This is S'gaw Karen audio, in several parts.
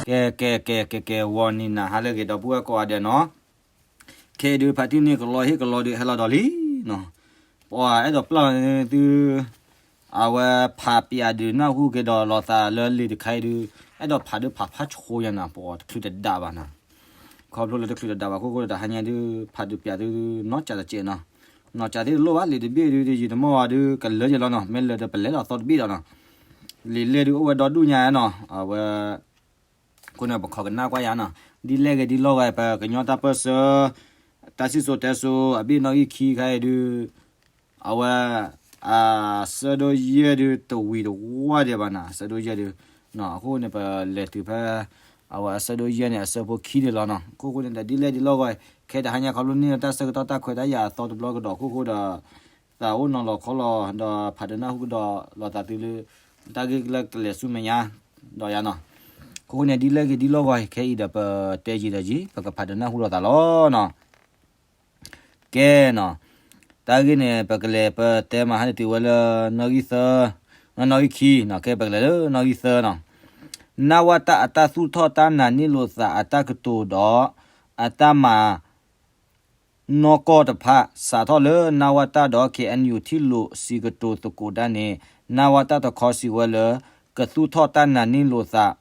ကဲ ကဲ ကဲ ကဲ ကဲ ဂီၤနံၤနၤဟါလၢအဂ့ၤ ဒီပုၢ်ဝဲၢ်ကိးဂၤဒဲးနီၤ, ခဲအံၤဒုး ဖါတံၢ်န့ၣ် ကလီဟ့ၣ်ကလီဒုး ဟဲလီၤဒီးလံနီၤ, ပှၤအဲၣ်ဒိးပျၢ်လီၤန့ၣ်သု အဝဲဖးပျးဒုးနၢ်ဟူက့ၤဒီးလိာ်သးလၢလံာ်တခါအံၤဒုး, အဲၣ်ဒိးဖးဒုးဖးဖးဆိညါနၤ ပှၤတချုးတဒၣ်ဘၣ်နၤ, ခီဖျိလၢတချုးတဒၣ်ဘၣ်အဃိဒီး တဟါညါဒုး ဖးဒုးပျးသုနီၢ်ကၠးတစဲးနီၤ, နီၢ်ကၠးသ့ၣ်တလိၣ်ဘၣ် လံာ်တဘ့ၣ်ဒုး တယံာ်တမီၢ်ဘၣ်ဒုး ကလၢယလီၤနီၤ, မ့ၢ်လၢာ်ဒီးပလဲၤလီၤသီတဘ့ၣ်ဒီးနီၤ, လံာ်လဲၢ်ဒုးအိၣ်ဝဲဒီဒူၣ်ညါနီၤ, အဝဲ အဃိန့ၣ် ပခိးကနၣ်ကွၢ်ယၤနီၤ, ဒ်လဲၣ်ဂ့ၤဒ်လီၢ်ဂ့ၤ ပကညီတၢ်ပၢၢ်ဆၢ တၢ်စံၣ်စိၤတဲစိၤ အဘ့ၣ်နီၣ်ဂံၢ်ခံခါအံၤဒုး, အဝဲ အဆၢဒိၣ်ယဲၢ်ဒုး တဝံၤတဝါဒံးဘၣ်နၤ, အဆၢဒိၣ်ယဲၢ်ဒုး, အဃိန့ၣ် ပလဲၤတုၤဖဲ အဝဲအဆၢဒိၣ်ယဲၢ်န့ၣ် အဆၢဖိခံဒံးလီၤနီၤ, အဃိန့ၣ်ဒီး ဒ်လဲၣ်ဒ်လီၢ်ဂ့ၤ ခဲတဟါညါခီဖျိန့ၣ် တၢ်ဆၢကတီၢ်တၢ်ခွဲးတၢ်ယာ်အသီတဘျီကဒီးအဃိဒီး သးအိၣ်နီၤလီၤခီလီၤ ဒီးဖးဒုးနၢ်ဟူကဒီးလိာ်သးသုလၢ တၢ်ဂ့ၢ်လၢကလဲၤဆူမဲာ်ညါ ဒီးယၤနီၤ, အဃိန့ၣ် ဒ်လဲၣ်ဂ့ၤဒ်လီၢ်ဂ့ၤ ခဲအံၤဒီးပတဲယံာ်ဒီးယံာ် ပကဖးဒုးနၢ်ဟူလိာ်သးလီၤနီၤ, ကဲနီၤ, တၢ်ဂ့ၢ်န့ၣ် ပကလဲၤပတဲမၤဟါန့ၣ်တုၤဝဲလၢ နီၣ်ဂံၢ်သၢ, နီၣ်ဂံၢ်ခံနီၤ, ကဲပကလဲၤလၢနီၣ်ဂံၢ်သၢနီၤ, နဝတ အတၢ်သူၣ်ထီၣ်တၢ်နာ်န့ၢ်လိာ်သးအတၢ်ကတိၤဒီး အတၢ်မၤ နီၢ်ကီၢ်တဖၣ် စးထီၣ်လၢ နဝတ ဒီး KNU ထံၣ်လိာ်စံးကတိၤသကိးတၢ်န့ၣ် နဝတ တခီစံးဝဲလၢ ကသူၣ်ထီၣ်တၢ်နာ်န့ၢ်လိာ်သး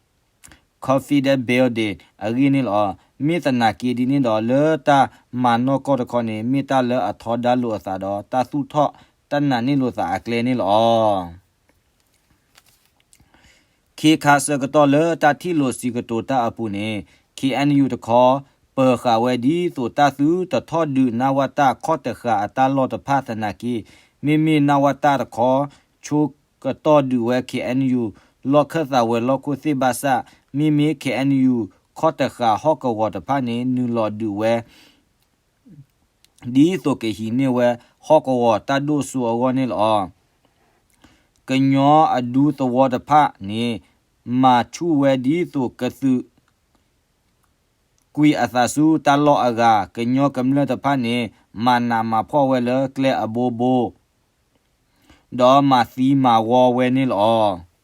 confidence building အဂ့ၢ်န့ၣ်လီၤ. မ့ၢ်သနာ်က့ဒ်န့ၣ်ဒီး လၢတၢ်မၤနီၢ်ကီၢ်တခီန့ၣ် မ့ၢ်တၢ်လၢအထီဒါလိာ်အသးဒီး တၢ်သူၣ်ထီၣ်တၢ်နာ်န့ၢ်လိာ်သးအကျဲန့ၣ်လီၤ. ခ့ခါဆၢကတီၢ်လၢတၢ်ထံၣ်လိာ်စံးကတိၤတၢ်အပူၤန့ၣ် KNU တခီ ပၢၤဃာ်ဝဲဒ်သိးတၢ်သုတထီၣ်ဒုး နဝတ ခီၣ်တဃာ်အတၢ်လီၢ်တဖၣ်သနာ်က့ မ့မ့ၢ် နဝတ တခီ ဆိကတီၢ်ဒုးဝဲ KNU လီၢ်ခၢၣ်သးဝဲၤလီၢ်ခိၣ်သ့ၣ်ဘၣ်ဆၣ် မ့မ့ၢ် KNU ခီၣ်တဃာ်ဟီၣ်ကဝီၤတဖၣ်န့ၣ် နုာ်လီၤဒုးဝဲ ဒ်သိးကဟံးန့ၢ်ဝဲဟီၣ်ကဝီၤတၢ်ဒိၣ်စိအဂီၢ်န့ၣ်လီၤ. ကညီအဒူသဝီတဖၣ်န့ၣ် မၤဆူၣ်ဝဲဒ်သိးကသုးကွံာ်အသးဆူတၢ်လီၢ်အဂၤ ကညီကမျၢၢ်တဖၣ်န့ၣ် မၤနးမၤဖှီၣ်ဝဲလၢကျဲအဘိဘိ ဒီးမၤသံမၤဝီဝဲန့ၣ်လီၤ.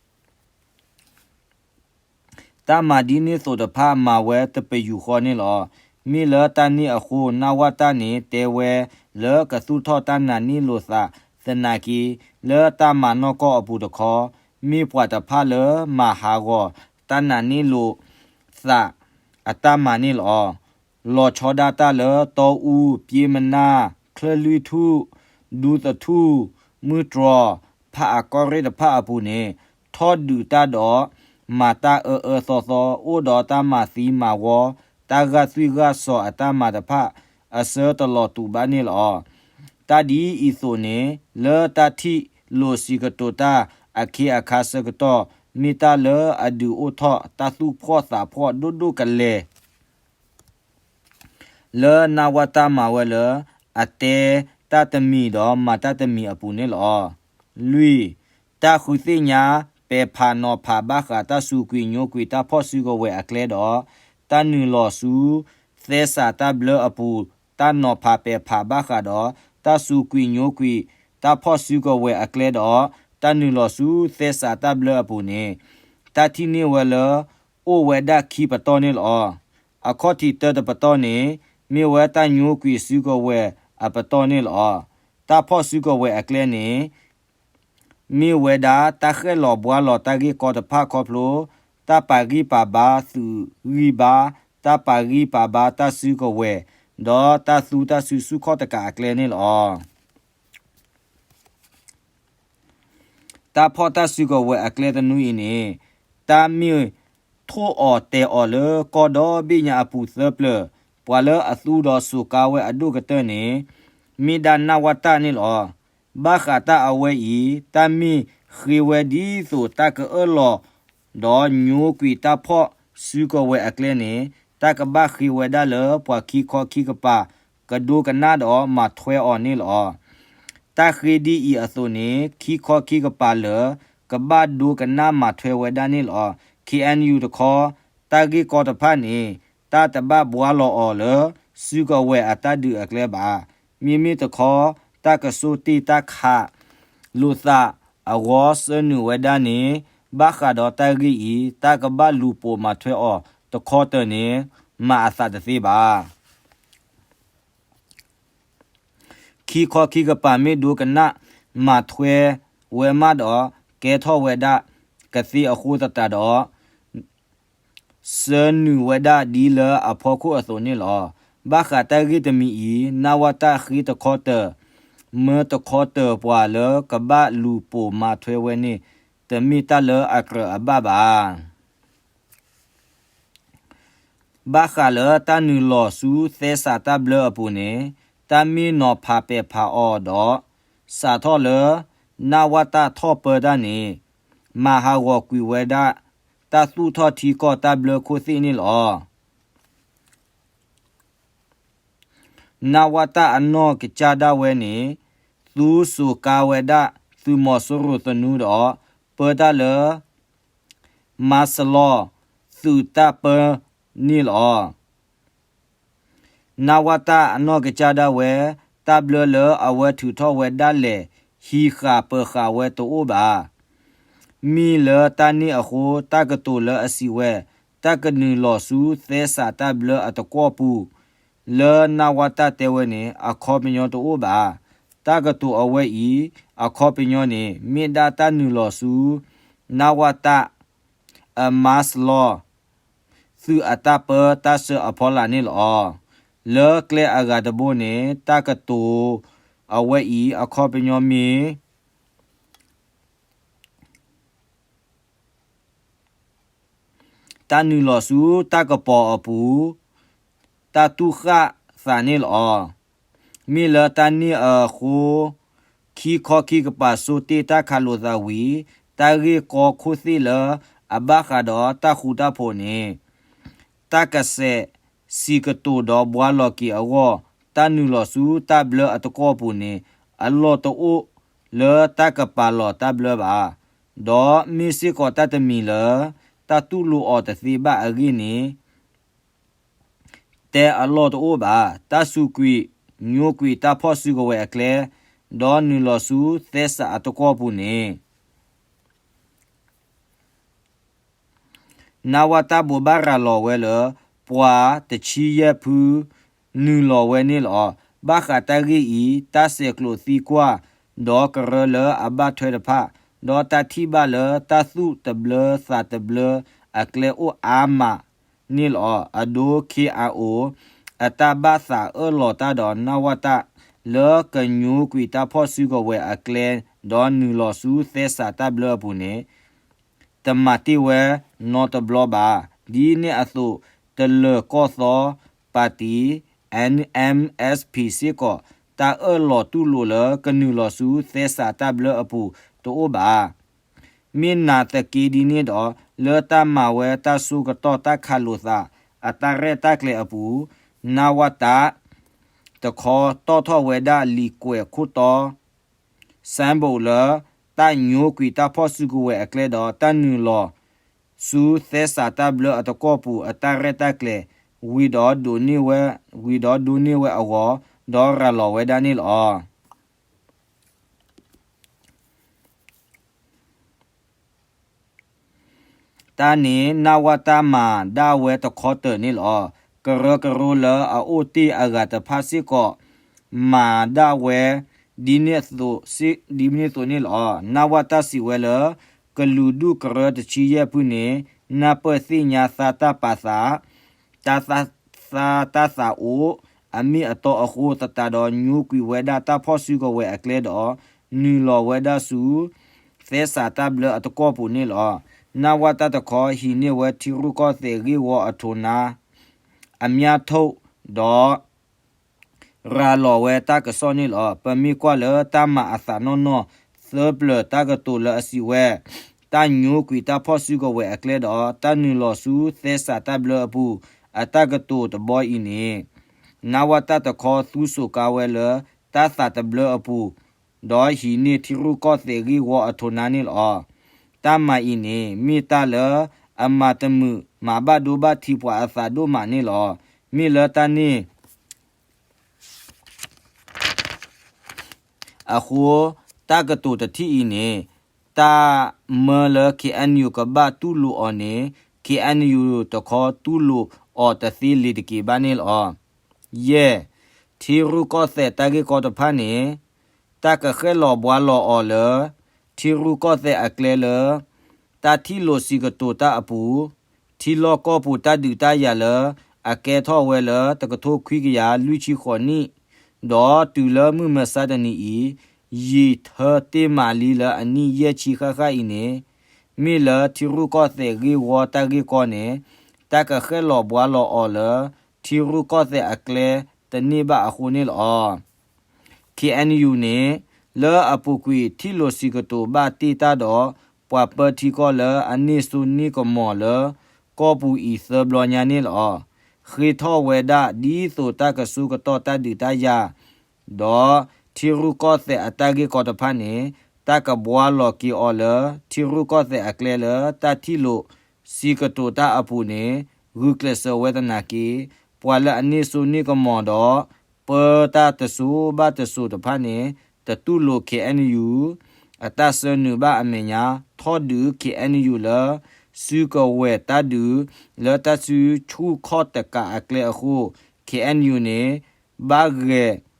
တၢ်မၤဒ်န့ၣ်သိးတဖၣ်မၤဝဲတပယူာ်ဃီန့ၣ်လီၤ. မ့ၢ်လၢတၢ်န့ၣ်အဃိ နဝတ န့ၣ် တဲဝဲလၢကသူၣ်ထီၣ်တၢ်နာ်န့ၢ်လိာ်သးသနာ်က့ လၢတၢ်မၤနီၢ်ကီၢ်အပူၤတခီ မ့ၢ်ပှၤတဖၣ်လၢမၤဟးဂီၤတၢ်နာ်န့ၢ်လိာ်သးအတၢ်မၤန့ၣ်လီၤ. လီၤဆီဒၣ်တၢ်လၢတီအူ, ပျ့ၤမနၢ်, ချၢၣ်လွံၢ်ထူၣ်, ဒူသထူၣ်, မုၢ်တြီၤ, ဖးအကီၢ်ရ့ၣ်တဖၣ်အပူၤန့ၣ် ထီၣ်ဒုးတၢ်ဒီး မၤတၢ်အၢအၢသီသီ အိၣ်ဒီးတၢ်မၤသံမၤဝီ တၢ်ဂာ်သွံၣ်ဂာ်စီၤအတၢ်မၤတဖၣ် အဆၢတလီၤတူာ်ဘၣ်န့ၣ်လီၤ. တၢ်ဒ်အံၤအသိးန့ၣ် လၢတၢ်ထံၣ်လိာ်စံးကတိၤတၢ်အခ့အခါဆၢကတီၢ် မ့ၢ်တၢ်လၢအဒုးအိၣ်ထီၣ်တၢ်သူၣ်ဖှီၣ်သးဖှီၣ်ဒိၣ်ဒိၣ်ကလဲာ် လၢ နဝတ မၤဝဲလၢ အတဲတၢ်တမံၤဒီးမၤတၢ်တမံၤအပူၤန့ၣ်လီၤ. လွံၢ်, တၢ်ဃုသ့ၣ်ညါ ပဲာ်ဖးနီၤဖးဘၣ်ဃး တၢ်စူးကွံာ်ညိကွံာ်တၢ်ဖီၣ်စုကဝဲၤအကျဲဒီး တၢ်နုာ်လီၤဆူ သဲစးတၢ်ဘျၢအပူၤ တၢ်နီၤဖးပဲာ်ဖးဘၣ်ဃးဒီး တၢ်စူးကွံာ်ညိကွံာ်တၢ်ဖီၣ်စုကဝဲၤအကျဲဒီး တၢ်နုာ်လီၤဆူသဲစးတၢ်ဘျၢအပူၤန့ၣ် တၢ်ထံၣ်န့ၢ်ဝဲလၢ အိၣ်ဝဲဒၣ်ခံပတီၢ်န့ၣ်လီၤ. အခီၣ်ထံးတၢတပတီၢ်န့ၣ် မ့ၢ်ဝဲတၢ်ညိကွံာ်စုကဝဲၤအပတီၢ်န့ၣ်လီၤ. တၢ်ဖီၣ်စုကဝဲၤအကျဲန့ၣ် မ့ၢ်ဝဲဒၣ်တၢ်ဃဲၣ်လီၤဘှါလီၤတၢ်ဂ့ၢ်ကီတဖၣ်ခီဖျိ တၢ်ပာ်ဂံၢ်ပာ်ဘါသုးဂံၢ်ဘါ, တၢ်ပာ်ဂံၢ်ပာ်ဘါတၢ်စုကဝဲၤ, ဒီးတၢ်သူတၢ်စုဆူၣ်ခီၣ်တကးအကျဲန့ၣ်လီၤ. တၢ်ဖီၣ်တၢ်စုကဝဲၤအကျဲတနွံအံၤန့ၣ် တၢ်မ့ၢ်ထိၣ်အီၤတဲာ်အီၤလၢကီၢ်ဒီဘ့ၣ်ညါအပူၤသၢပျၢၤ, ပှၤလၢအသူဒီးစိာ်ကါဝဲအဒိၣ်ကတၢၢ်န့ၣ် မ့ၢ်ဒၣ် နဝတ န့ၣ်လီၤ. ဘၣ်ဃးတၢ်အဝဲအံၤ တၢ်မ့ၢ်ဃ့ဝဲဒ်သိးတၢ်ကအၢၣ်လီၤ ဒီးညိကွံာ်တၢ်ဖီၣ်စုကဝဲၤအကျဲန့ၣ် တၢ်ကဘၣ်ဃ့ဝဲဒၣ်လၢပှၤခံခီခံကပၤ ကဒိကနၣ်ဒီးမၤထွဲအီၤန့ၣ်လီၤ. တၢ်ဃ့ဒ်အံၤအသိးန့ၣ် ခံခီခံကပၤလၢ ကဘၣ်ဒိကနၣ်မၤထွဲဝဲဒၣ်န့ၣ်လီၤ. ခ့ၣ်အဲၣ်ယူၣ်တခီ တၢ်ဂ့ၢ်ကီတဖၣ်န့ၣ် တၢ်တဘၣ်ဘှါလီၤအီၤလၢ စုကဝဲၤအတၢ်ဒုးအကျဲဘၣ်. မ့မ့ၢ်တခီ တၢ်ကဆိၣ်တ့ၢ်တၢ်ခးလိာ်သးအဂီၢ် ဆၢနုာ်ဝဲဒၣ်န့ၣ် ဘၣ်ဃးဒီးတၢ်ဂ့ၢ်အံၤ တၢ်ကဘၣ်လူၤပိာ်မၤထွဲအီၤတခီတၢၤန့ၣ် မၤအသးတသ့ဘၣ်. ခံခီခံကပၤမ့ၢ်ဒိကနၣ်မၤထွဲဝဲမးဒီး ကဲထီၣ်ဝဲဒၣ်ကသ့အဃိသတးဒီး ဆၢနုာ်ဝဲဒၣ်ဒ်လၢအဖီခိၣ်အသိးန့ၣ်လီၤ. ဘၣ်ဃးတၢ်ဂ့ၢ်တမံၤအံၤ နဝတ ဃ့တခီတၢၤ မၢတခီတၢၤပှၤလၢကဘၣ်လူၤပိာ်မၤထွဲဝဲန့ၣ် တမ့ၢ်တၢ်လၢအကြၢးအဘၣ်ဘၣ်. ဘၣ်ဃးလၢတၢ်နုာ်လီၤဆူသဲစးတၢ်ဘျၢအပူၤန့ၣ် တၢ်မ့ၢ်နီၤဖးပဲာ်ဖးအီၤဒီး စးထီၣ်လၢ နဝတ ထီၣ်ပၢတၢ်န့ၣ် မၤဟးဂီၤကွံာ်ဝဲဒၣ် တၢ်သူၣ်ထီၣ်ထံကီၢ်တၢ်ဘျၢခိၣ်သ့ၣ်န့ၣ်လီၤ. နဝတ အနီၢ်ကစၢ်ဒၣ်ဝဲန့ၣ် သူစိာ်ကါဝဲဒၣ်သုးမီၤစိရိၤသနူဒီး ပၢတၢ်လၢ မၤစလီၤ သုးတၢ်ပၢန့ၣ်လီၤ. နဝတ အနီၢ်ကစၢ်ဒၣ်ဝဲ တၢ်ဘျၢလၢအဝဲထုးထီၣ်ဝဲဒၣ်လဲာ် ဟံးဃာ်ပၢၤဃာ်ဝဲတအိၣ်ဘၣ်. မ့ၢ်လၢတၢ်န့ၣ်အဃိ တၢ်ကတိၤလၢအစံးဝဲ တၢ်ကနုာ်လီၤဆူသဲစးတၢ်ဘျၢအတကွီၢ်ပူၤ လၢနဝတ တဲဝဲန့ၣ် အခီပညီတအိၣ်ဘၣ်. တၢ်ကတိၤအဝဲအံၤ အခီပညီန့ၣ် မ့ၢ်ဒၣ်တၢ်နုာ်လီၤဆူ နဝတ အမၤစလီၤ သုးအတၢ်ပၢတၢ်ဆှၢအဖီလာ်န့ၣ်လီၤ. လၢကျဲအဂၤတဘိန့ၣ် တၢ်ကတိၤအဝဲအံၤ အခီပညီမ့ၢ် တၢ်နုာ်လီၤဆူတၢ်ကပီၤအပူၤ တၢ်တူၢ်ဃၣ်သးန့ၣ်လီၤ. မ့ၢ်လၢတၢ်န့ၣ်အဃိ ခံခီခံကပၤဆိတ့ၢ်တၢ်ခးလိာ်သးဝံၤ တၢ်ဂ့ၢ်ကီခိၣ်သ့ၣ်လၢအဘၣ်ဃးဒီးတၢ်ဃူတၢ်ဖိးန့ၣ် တၢ်ကစဲးစံးကတိၤဒီးဘှါလီၤက့ၤအဂီၢ် တၢ်နုာ်လီၤဆူတၢ်ဘျၢအတကွီၢ်ပူၤန့ၣ် အလီၢ်တအိၣ်လၢတၢ်ကပာ်လီၤတၢ်ဘျၢဘၣ်. ဒီးမ့ၢ်စ့ၢ်ကီးတၢ်တမံၤလၢ တၢ်တူၢ်လိာ်အီၤတသ့ဘၣ်အဂ့ၢ်န့ၣ် တဲအလီၢ်တအိၣ်ဘၣ်. တၢ်စူးကွံာ်ညိကွံာ်တၢ်ဖီၣ်စုကဝဲၤအကျဲ ဒီးနုာ်လီၤဆူသဲစးအတကွီၢ်ပူၤန့ၣ် နဝတ ဘိးဘၣ်ရၤလီၤဝဲလၢ ပှၤတဆံယဲၢ်ဖု နုာ်လီၤဝဲန့ၣ်လီၤ. ဘၣ်ဃးတၢ်ဂ့ၢ်အံၤ တၢ်ဆဲးကျိးသံကွၢ် ဒီးကရၢလၢအဘၣ်ထွဲတဖၣ် ဒီးတၢ်ထံၣ်ဘၣ်လၢတၢ်သူၣ်တဘျၢသးတဘျၢအကျဲအိၣ်အါမးန့ၣ်လီၤ. အဒိ ခ့အအိ အတၢ်ဘၣ်သးအၢၣ်လီၤတၢ်ဒီး နဝတ လၢကညိကွံာ်တၢ်ဖီၣ်စုကဝဲၤအကျဲ ဒီးနုာ်လီၤဆူသဲစးတၢ်ဘျၢအပူၤန့ၣ် တမၤတ့ၢ်ဝဲနီတဘျီဘၣ်. ဒ်န့ၣ်အသိး တလၢၤကီၢ်သီပၣ်တံၣ် N M S P စ့ၢ်ကီး တၢ်အၢၣ်လီၤတူၢ်လိာ်လၢကနုာ်လီၤဆူသဲစးတၢ်ဘျၢအပူၤတအိၣ်ဘၣ်. မ့ၢ်နာ်သက့ဒ်န့ၣ်ဒီး လၢတၢ်မၤဝဲတၢ်စိကတီၢ်တၢ်ခးလိာ်သးအတၢ်ရဲၣ်တၢ်ကျဲၤအပူၤ နဝတ တခီတီၣ်ထီၣ်ဝဲဒၣ်လံာ်ကွဲးခိၣ်တီ symbol လၢ တၢ်ညိကွံာ်တၢ်ဖီၣ်စုကဝဲၤအကျဲဒီး တၢ်နုာ်လီၤဆူသဲစးတၢ်ဘျၢအတကွီၢ်ပူၤအတၢ်ရဲၣ်တၢ်ကျဲၤ ဝံၤဒီးဒိးန့ၢ်ဝဲ ဝံၤဒီးဒိးန့ၢ်ဝဲအဂီၢ် ဒီးရၤလီၤဝဲဒၣ်န့ၣ်လီၤ. တၢ်န့ၣ် နဝတ မၤဒၣ်ဝဲတခီတၢၤန့ၣ်လီၤ. ကရၢကရိလၢအအိၣ်တ့ၢ်အဂၤတဖၣ်စ့ၢ်ကီး မၤဒၣ်ဝဲ ဒ်န့ၣ်သိးစ့ၢ် ဒ်န့ၣ်သိးန့ၣ်လီၤ. နဝတ စံးဝဲလၢ ကလုာ်ဒူၣ်ကရၢတဆံယဲၢ်ဖုန့ၣ် နၢ်ပၢၢ်သ့ၣ်ညါသါတၢ်ပာ်သး တၢ်သ သါတၢ်သးအိၣ် အမ့ၢ်အတီအဃိသတးဒီး ညိကွံာ်ဝဲဒၣ်တၢ်ဖီၣ်စုကဝဲၤအကျဲဒီး နုာ်လီၤဝဲဒၣ်ဆူ သဲစးတၢ်ဘျၢအတကွီၢ်ပူၤန့ၣ်လီၤ. နဝတ တခီ ဟံးန့ၢ်ဝဲထံရူၢ်ကီၢ်သဲးဂ့ၢ်ဝီအထိးနါ အမြတ်ထုတ် ဒီး ရၤလီၤဝဲတၢ်ကစီၣ်န့ၣ်လီၤ. ပမ့ၢ်ကွၢ်လၢတၢ်မၤအသးနီၢ်နီၢ် သၢပျၢၤတၢ်ကတိၤလၢအစံးဝဲ တၢ်ညိကွံာ်တၢ်ဖီၣ်စုကဝဲၤအကျဲဒီး တၢ်နုာ်လီၤဆူသဲစးတၢ်ဘျၢအပူၤ အတၢ်ကတိၤတဘီအံၤန့ၣ် နဝတ တခီ သူစိာ်ကါဝဲလၢ တၢ်သးတဘျၢအပူၤ ဒီးဟံးန့ၢ်ထံရူၢ်ကီၢ်သဲးဂ့ၢ်ဝီအထိးနါန့ၣ်လီၤ. တၢ်မၤအံၤန့ၣ် မ့ၢ်တၢ်လၢအမၤတမုာ် မၤဘၣ်ဒိဘၣ်ထံးပှၤအသးဒိၣ်မးန့ၣ်လီၤ. မ့ၢ်လၢတၢ်န့ၣ် အဃိ တၢ်ကတိၤတထံၣ်အံၤန့ၣ် တၢ်မၢလၢ KNU ကဘၣ်တူၢ်လိာ်အီၤန့ၣ် KNU တခီတူၢ်လိာ်အီၤတသ့လၢၤတက့ၢ်ဘၣ်န့ၣ်လီၤ. ယဲၢ်, ထံရူၢ်ကီၢ်သဲးတၢ်ဂ့ၢ်ကီတဖၣ်န့ၣ် တၢ်ကဃဲၣ်လီၤဘှါလီၤအီၤလၢ ထံရူၢ်ကီၢ်သဲးအကျဲလၢ တၢ်ထံၣ်လိာ်စံးကတိၤတၢ်အပူၤ, ထံလီၢ်ကီၢ်ပူၤတၢ်ဒုးတၢ်ယၤလၢ အကဲထီၣ်ဝဲလၢတကထိခွံကယၤလွံၢ်ဆံဃိးနံၣ်, ဒီးတုၤလၢမုၢ်မဆါတနံၤအံၤ ယံာ်ထၢတ့ၢ်မးလံလၢအနံၣ်ယဲၢ်ဆံဃၣ်ဃၣ်အံၤန့ၣ် မ့ၢ်လၢထံရူၢ်ကီၢ်သဲးဂ့ၢ်ဝီတၢ်ဂ့ၢ်ကီန့ၣ် တၢ်ကဃဲၣ်လီၤဘှါလီၤအီၤလၢ ထံရူၢ်ကီၢ်သဲးအကျဲတန့ၢ်ဘၣ်အဃိန့ၣ်လီၤ. KNU န့ၣ် လၢအပူၤကွံာ်ထံၣ်လိာ်စံးကတိၤဘၣ်တ့ၢ်တၢ်ဒီး ပှၤပၢထံကီၢ်လၢအန့ၢ်စိန့ၢ်ကမီၤလၢ ကီၢ်ပူၤအံၤသၢဘျီညါန့ၣ်လီၤ. ဃ့ထီၣ်ဝဲဒၣ်ဒ်သိးတၢ်ကဆူကတီၢ်တၢ်ဒုးတၢ်ယၤ ဒီးထံရူၢ်ကီၢ်သဲးအတၢ်ဂ့ၢ်ကီတဖၣ်န့ၣ် တၢ်ကဘှါလီၤက့ၤအီၤလၢ ထံရူၢ်ကီၢ်သဲးအကျဲလၢတၢ်ထံၣ်လိာ်စံးကတိၤတၢ်အပူၤန့ၣ် ဂုာ်ကျဲးစၢးဝဲသနာ်က့ ပှၤလၢအန့ၢ်စိန့ၢ်ကမီၤဒီး ပၢတၢ်တစိၤဘၣ်တစိၤတဖၣ်န့ၣ် တတူၢ်လိာ် KNU အတၢ်ဆၢနုာ်ဘၣ်အမဲာ်ညါ ထီၣ်ဒုး KNU လၢ စုကဝဲၤတၢ်ဒုး လၢတၢ်စုဆူၣ်ခီၣ်တကးအကျဲအဃိ KNU န့ၣ် ဘၣ်ဂဲၤ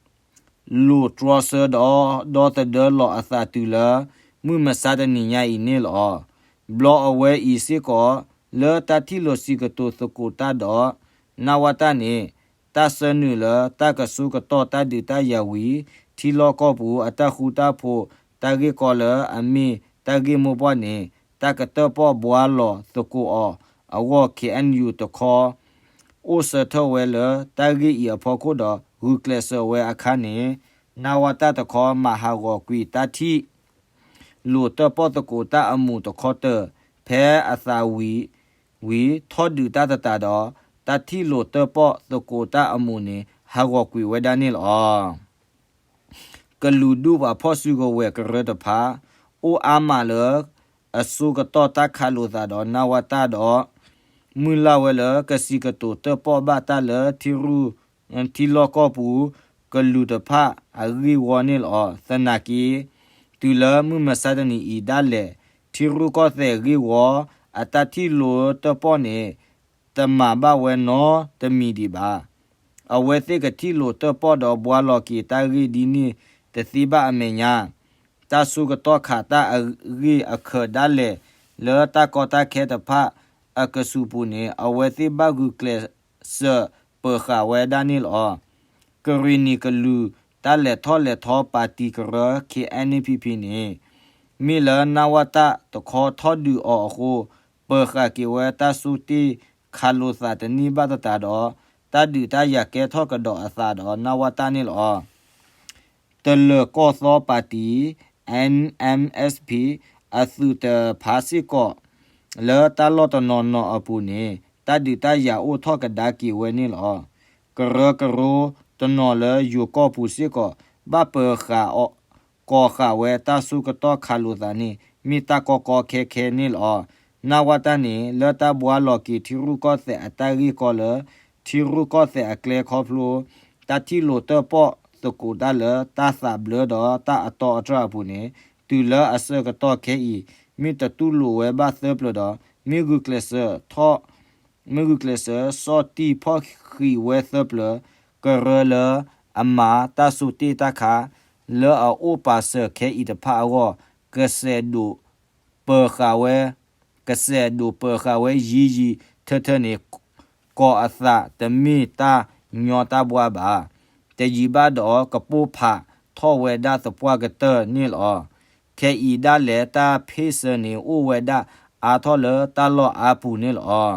လိာ်တြီဆၢဒီး ဒီသဒၢလီၤအသးတုၤလၢ မုၢ်မဆါတနံၤညါအံၤန့ၣ်လီၤ. ဘျီအဝဲအံၤစ့ၢ်ကီး လၢတၢ်ထံၣ်လိာ်စံးကတိၤသကိးတၢ်ဒီး နဝတ န့ၣ် တၢ်ဆၢနုာ်လၢတၢ်ကဆူကတီၢ်တၢ်ဒုးတၢ်ယၤဝံၤ ထံလီၢ်ကီၢ်ပူၤအတၢ်ဃူတၢ်ဖိး တၢ်ဂ့ၢ်ကီလၢအမ့ၢ်တၢ်ဂ့ၢ်မိၢ်ပှၢ်န့ၣ် တၢ်ကတၢၣ်ပီၣ်ဘှါလီၤသကိးအီၤအဂီၢ် KNU တခီ အိၣ်ဆၢထၢၣ်ဝဲလၢတၢ်ဂ့ၢ်အံၤအဖီခိၣ်ဒီး ဂုာ်ကျဲးစၢးဝဲအခါန့ၣ် နဝတ တခီ မၤဟးဂီၤကွံာ်တၢ်ထံၣ် လိာ်တၢၣ်ပီၣ်သကိးတၢ်အမူးတခီတၢၢ် ဖဲအသးဝံၤ ဝံၤထီၣ်ဒုးတၢ်သတးဒီး တၢ်ထံၣ်လိာ်တၢၣ်ပီၣ်သကိးတၢ်အမူးန့ၣ် ဟးဂီၤကွံာ်ဝဲဒၣ်န့ၣ်လီၤ. ကလုာ်ဒူၣ်ပှၤဖီၣ်စုကဝဲၤကရၢတဖၣ် အိၣ်အါမးလၢ အဆိကတီၢ်တၢ်ခးလိာ်သးဒီး နဝတ ဒီး မုၢ်လၢ်ဝဲလၢကစံးကတိၤတၢၣ်ပီၣ်ဘၣ်တၢ်လၢ ထံရူၢ် ထံလီၢ်ကီၢ်ပူၤ ကလုာ်တဖၣ်အဂ့ၢ်ဝီန့ၣ်လီၤ. သနာ်က့ တုၤလၢမုၢ်မဆါတနံၤအံၤဒၣ်လဲာ် ထံရူၢ်ကီၢ်သဲးဂ့ၢ်ဝီ အတၢ်ထံၣ်လိာ်တၢၣ်ပီၣ်န့ၣ် တမၤဘၣ်ဝဲနီတမံၤဒံးဘၣ်. အဝဲသ့ၣ်ကထံၣ်လိာ်တၢၣ်ပီၣ်ဒီးဘှါလီၤက့ၤတၢ်ဂ့ၢ်ဒ်န့ၣ်တသ့ဘၣ်အမဲာ်ညါ တၢ်ဆိကတီၢ်ခးတၢ်အဂ့ၢ်အခၢးဒၣ်လဲာ် လၢတၢ်ကီတၢ်ခဲတဖၣ်အကဆူးပူၤန့ၣ် အဝဲသ့ၣ်ဘၣ်ဂုာ်ကျဲးစၢးပၢၤဃာ်ဝဲဒၣ်န့ၣ်လီၤ. ကရ့ၣ်နံၣ်ကလုာ်တၢ်လဲၤထီၣ်လဲၤထီပၣ်တံၣ်ကရၢ K N P P န့ၣ် မ့ၢ်လၢ နဝတ တခီထီၣ်ဒုးအီၤအဃိ ပၢၤဃာ်က့ၤဝဲတၢ်ဆိၣ်တ့ၢ်ခးလိာ်သးတန့ၢ်ဘၣ်သတးဒီး တၢ်ဒုးတၢ်ယၤကဲထီၣ်ကဒီးအသးဒီး နဝတ န့ၣ်လီၤ. တလၢၤကီၢ်သီပၣ်တံၣ် N M S P အသုးတဖၣ်စ့ၢ်ကီး လၢတၢ်လီၢ်တနီၤနီၤအပူၤန့ၣ် တၢ်ဒုးတၢ်ယၤအိၣ်ထီၣ်ကဒါက့ၤဝဲန့ၣ်လီၤ. ကရၢကရိတနီၤလၢယိၤကီၢ်ပူၤစ့ၢ်ကီး ဘၣ်ပၢၤဃာ်အီၤ ကီၤဃာ်ဝဲတၢ်ဆိကတီၢ်ခးလိာ်သးန့ၣ် မ့ၢ်တၢ်ကီကီခဲခဲန့ၣ်လီၤ. နဝတ န့ၣ် လၢတၢ်ဘှါလီၤက့ၤထံရူၢ်ကီၢ်သဲးအတၢ်ဂ့ၢ်ကီလၢ ထံရူၢ်ကီၢ်သဲးအကျဲခီဖျိ တၢ်ထံၣ်လိာ်တၢၣ်ပီၣ်သကိးတၢ်လၢတၢ်သးဘျၢဒီးတၢ်အတီအတြၢ်အပူၤန့ၣ် တုၤလၢအဆၢကတီၢ်ခဲအံၤ မ့ၢ်တတူၢ်လိာ်ဝဲဘၣ်သၢပျၢၤဒီး မ့ၢ်ဂုာ်ကျဲးစၢးထီၣ် မ့ၢ်ဂုာ်ကျဲးစၢးဆီၣ်တံၢ်ဖီၣ်ဃံးဝဲသၢပျၢၤ ကရၢလၢအမၤတၢ်ဆိၣ်တ့ၢ်တၢ်ခး လၢအအိၣ်ပာ်စၢၤခဲအံၤတဖၣ်အဂီၢ် ကစဲးဒိးပၢၤဃာ်ဝဲ ကစဲးဒိးပၢၤဃာ်ဝဲယံၤယံၤထၢထၢန့ၣ် ကီၤအသးတမ့ၢ်တၢ်ညီတၢ်ဘှါဘၣ်. တယံာ်ဘၣ်ဒီးကပိၢ်ဖးထီၣ်ဝဲဒၣ်သပှၢ်ကတၢၢ်န့ၣ်လီၤ. ခဲအံၤဒၣ်လဲာ်တၢ်ဖ့ၣ်ဆၢန့ၣ်အိၣ်ဝဲဒၣ်အါထီၣ်လၢတၢ်လီၢ်အါပူၤန့ၣ်လီၤ.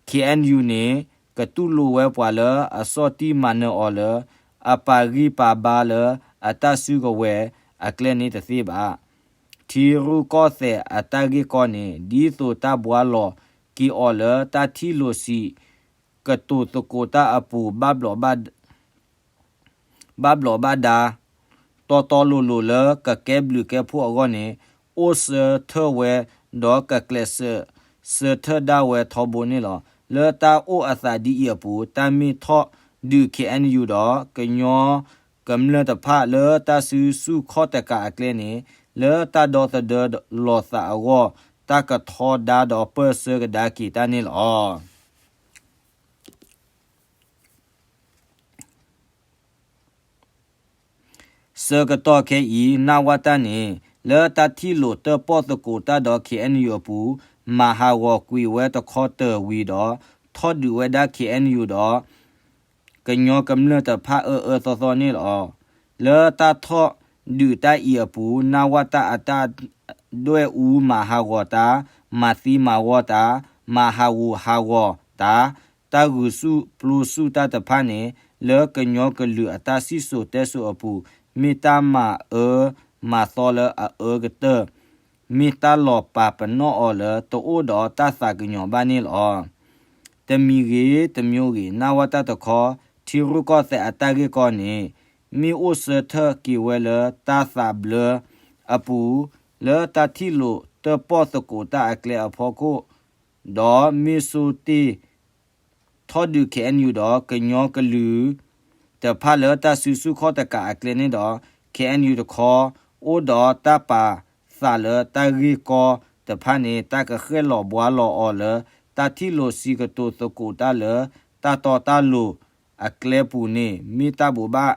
K N U န့ၣ် ကတူၢ်လိာ်ဝဲပှၤလၢအဆီၣ်တံၢ်မၤနၢၤအီၤလၢ အပာ်ဂံၢ်ပာ်ဘါလၢအတၢ်စုကဝဲၤအကျဲန့ၣ်တသ့ဘၣ်. ထံရူၢ်ကီၢ်သဲးအတၢ်ဂ့ၢ်ကီန့ၣ် ဒ်သိးတၢ်ဘှါလီၤက့ၤအီၤလၢတၢ်ထံၣ်လိာ်စံးကတိၤသကိးတၢ်အပူၤ ဘၣ်ဘျီးဘၣ် ဘၣ်ဘျီးဘၣ်ဒါ တီတီလိၤလိၤလၢကကဲဘျုးကဲဖှိၣ်အဂီၢ်န့ၣ် အိၣ်ဆၢထၢၣ်ဝဲ ဒီးကကျဲးစၢးဆၢထၢၣ်ဒၣ်ဝဲထီဘိန့ၣ်လီၤ. လၢတၢ်အိၣ်အသးဒ်အံၤအပူၤ တၢ်မ့ၢ်ထီၣ်ဒုး K N U ဒီး ကညီကမျၢၢ်တဖၣ်လၢတၢ်စုဆူၣ်ခီၣ်တကးအကျဲန့ၣ် လၢတၢ်ဒီသဒၢလီၤသးအဂီၢ်, တၢ်ကထီဒါဒီးပၢၢ်ဆၢကဒါက့ၤတၢ်န့ၣ်လီၤ. ဆၢကတီၢ်ခဲအံၤ နဝတ န့ၣ် လၢတၢ်ထံၣ်လိာ်တၢၣ်ပီၣ်သကိးတၢ်ဒီး ခ့ၣ်အဲၣ်ယူၣ် အပူၤ, မၤဟးဂီၤကွံာ်ဝဲတခီတၢၤဝံၤဒီး ထီၣ်ဒုးဝဲဒၣ် ခ့ၣ်အဲၣ်ယူၣ် ဒီး ကညီကမျၢၢ်တဖၣ်အၢအၢသီသီန့ၣ်လီၤ. လၢတၢ်ထီၣ်ဒုးတၢ်အံၤအပူၤ နဝတ အတၢ်ဒွဲၣ်အူမၤဟးဂီၤတၢ်, မၤသံမၤဝီတၢ်, မၤဟးဂူာ်ဟးဂီၤတၢ်, တၢ်ဂုာ်ဆူၣ်ပျိဆူၣ်တၢ်တဖၣ်န့ၣ် လၢကညီကလုာ်အတၢ်စံၣ်စိၤတဲစိၤအပူၤ မ့ၢ်တၢ်မၤအၢမၤသီလၢအအၢကတၢၢ်, မ့ၢ်တၢ်လီၤပာ်ပနီၣ်အီၤလၢတအိၣ်ဒီးတၢ်သးကညီၤဘၣ်န့ၣ်လီၤ. တမံၤဂ့ၤတမံၤဂ့ၤ နဝတ တခီ ထံရူၢ်ကီၢ်သဲးအတၢ်ဂ့ၢ်ကီန့ၣ် မ့ၢ်အိၣ်ဆၢထၢၣ်က့ၤဝဲလၢတၢ်သးဘျၢအပူၤ, လၢတၢ်ထံၣ်လိာ်တၢၣ်ပီၣ်သကိးတၢ်အကျဲအဖီခိၣ်, ဒီးမ့ၢ်ဆိတ့ၢ် ထီၣ်ဒုး ခ့ၣ်အဲၣ်ယူၣ် ဒီးကညီကလုာ်တဖၣ်လၢတၢ်စုဆူၣ်ခီၣ်တကးအကျဲန့ၣ်ဒီး ခ့ၣ်အဲၣ်ယူၣ် တခီ အိၣ်ဒီးတၢ်ပာ်သးလၢတၢ်ဂ့ၢ်ကီတဖၣ်န့ၣ် တၢ်ကဃဲၣ်လီၤဘှါလီၤအီၤလၢ တၢ်ထံၣ်လိာ်စံးကတိၤသကိးတၢ်လၢ တၢ်တီတၢ်လိၤအကျဲပူၤန့ၣ် မ့ၢ်တၢ်ဘိးဘၣ်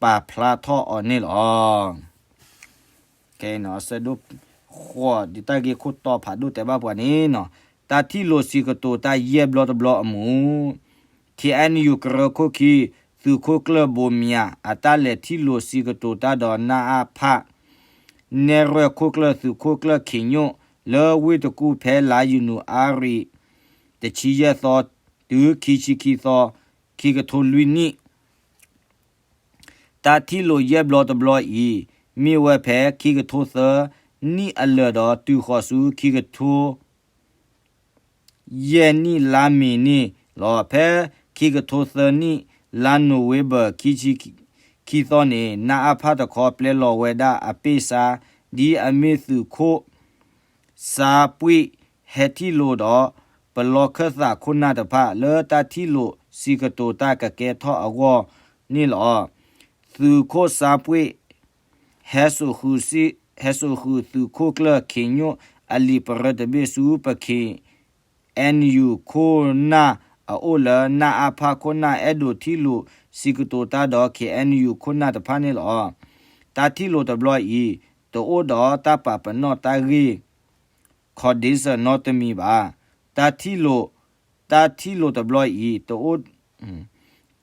ပာ်ဖျါထီၣ်အီၤန့ၣ်လီၤ. အဆၢဒိၣ်ဃိး ဒ်တၢ်ဂ့ၢ်ခိၣ်တီဖးဒိၣ်တဲဘၣ်ပှၤန့ၣ်, တၢ်ထံၣ်လိာ်စံးကတိၤတၢ်ယဲၢ်ဘျီတဘျီအမူး, ခ့ၣ်အဲၣ်ယူၣ် ကရၢခိၣ်ခံ သုးခိၣ်ကျၢၢ်ဘိးမၠး အတၢ်လဲၤထံၣ်လိာ်စံးကတိၤတၢ်ဒီး နအဖ နဲၣ်ရွဲၣ်ခိၣ်ကျၢၢ် သုးခိၣ်ကျၢၢ်ခ့ၣ်ညိၣ် လၢဝ့ၢ်တကူၣ် ဖဲလါယနူၤအါရံၤ တဆံယဲၢ်သီ တုၤခံဆံခံသီ ခံကထိလွံၢ်နံၣ် တၢ်ထံၣ်လိာ်ယဲၢ်ဘျီတဘျီအံၤ မ့ၢ်ဝဲဖဲခံကထိသၢနံၣ်အလၢာ်ဒီး တုၤဃီၤဆူခံကထိယဲၢ်နံၣ်လါမ့ၤန့ၣ်လီၤ. ဖဲခံကထိသၢနံၣ် လါနိၣ်ဝ့ဘၢၣ် ခံဆံခံသီန့ၣ် နအဖ တခီ ပျဲလီၤဝဲဒၣ်အပ့ၢ်ဆါ ဒ်အမ့ၢ်သုးခိၣ် စါပှ့ၣ် ဟဲထံၣ်လိာ်ဒီး ပလီၢ်ခၢၣ်သးခိၣ်နၢ်တဖၣ် လၢတၢ်ထံၣ်လိာ်စံးကတိၤတၢ်ကကဲထီၣ်အဂီၢ်န့ၣ်လီၤ. သုးခိၣ်စါပှ့ၣ် ဟဲစိာ်ဃုာ် ဟဲစိာ်ဃုာ်သုးခိၣ်ကျၢၢ်ခ့ၣ်ညိၣ် အလံာ်ပရၢတဘ့ၣ်ဆူ ပ ခ့ၣ်အဲၣ်ယူၣ် ခိၣ်နၢ်အအိၣ်လၢ နအဖ ခိၣ်နၢ် အဲၣ်ဒိးထံၣ်လိာ်စံးကတိၤတၢ်ဒီး ခ့ၣ်အဲၣ်ယူၣ် ခိၣ်နၢ်တဖၣ်န့ၣ်လီၤ. တၢ်ထံၣ်လိာ်တဘျီအံၤ တအိၣ်ဒီးတၢ်ပာ်ပနီၣ်တၢ်ဂ့ၢ် condition နီတမံၤဘၣ်. တၢ်ထံၣ်လိာ်, တၢ်ထံၣ်လိာ်တဘျီအံၤ တအိၣ်,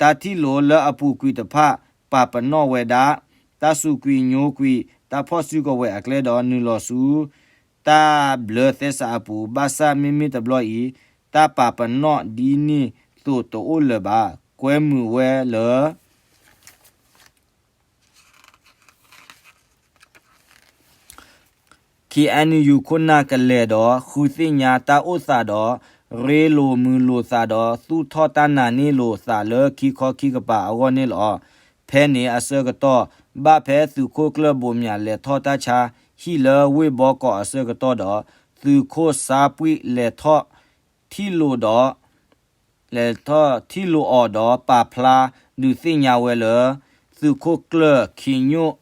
တၢ်ထံၣ်လိာ်လၢအပူၤကွံာ်တဖၣ် ပာ်ပနီၣ်ဝဲဒၣ် တၢ်စူးကွံာ်ညိကွံာ် တၢ်ဖီၣ်စုကဝဲၤအကျဲဒီး နုာ်လီၤဆူ တၢ်ဘျၢသဲစးအပူၤ, ဘၣ်ဆၣ်မ့မ့ၢ်တဘျီအံၤ တၢ်ပာ်ပနီၣ်ဒ်န့ၣ်သိးတအိၣ်လၢၤဘၣ်. ကွဲမုာ်ဝဲလၢ ခ့ၣ်အဲၣ်ယူၣ် ခိၣ်နၢ်ကလဲၤဒီး ဃုသ့ၣ်ညါတၢ်အိၣ်သးဒီး ရ့လိာ်မုာ်လိာ်သးဒီး သူၣ်ထီၣ်တၢ်နာ်န့ၢ်လိာ်သးလၢခံခီခံကပၤအဂီၢ်န့ၣ်လီၤ. ဖဲန့ၣ်အဆၢကတီၢ် ဘၣ်ဖဲသုးခိၣ်ကျၢၢ်ဘိးမၠးလဲၤထီၣ်တၢ်ဆါဟံၣ်လၢဝ့ၢ်ဘီကီးအဆၢကတီၢ်ဒီး သုးခိၣ်စါပှ့ၣ်လဲၤထီၣ်ထံၣ်လိာ်ဒီး လဲၤထီၣ်ထံၣ်လိာ်အီၤဒီး ပာ်ဖျါဒုးသ့ၣ်ညါဝဲလၢ သုးခိၣ်ကျၢၢ်ခ့ၣ်ညိၣ်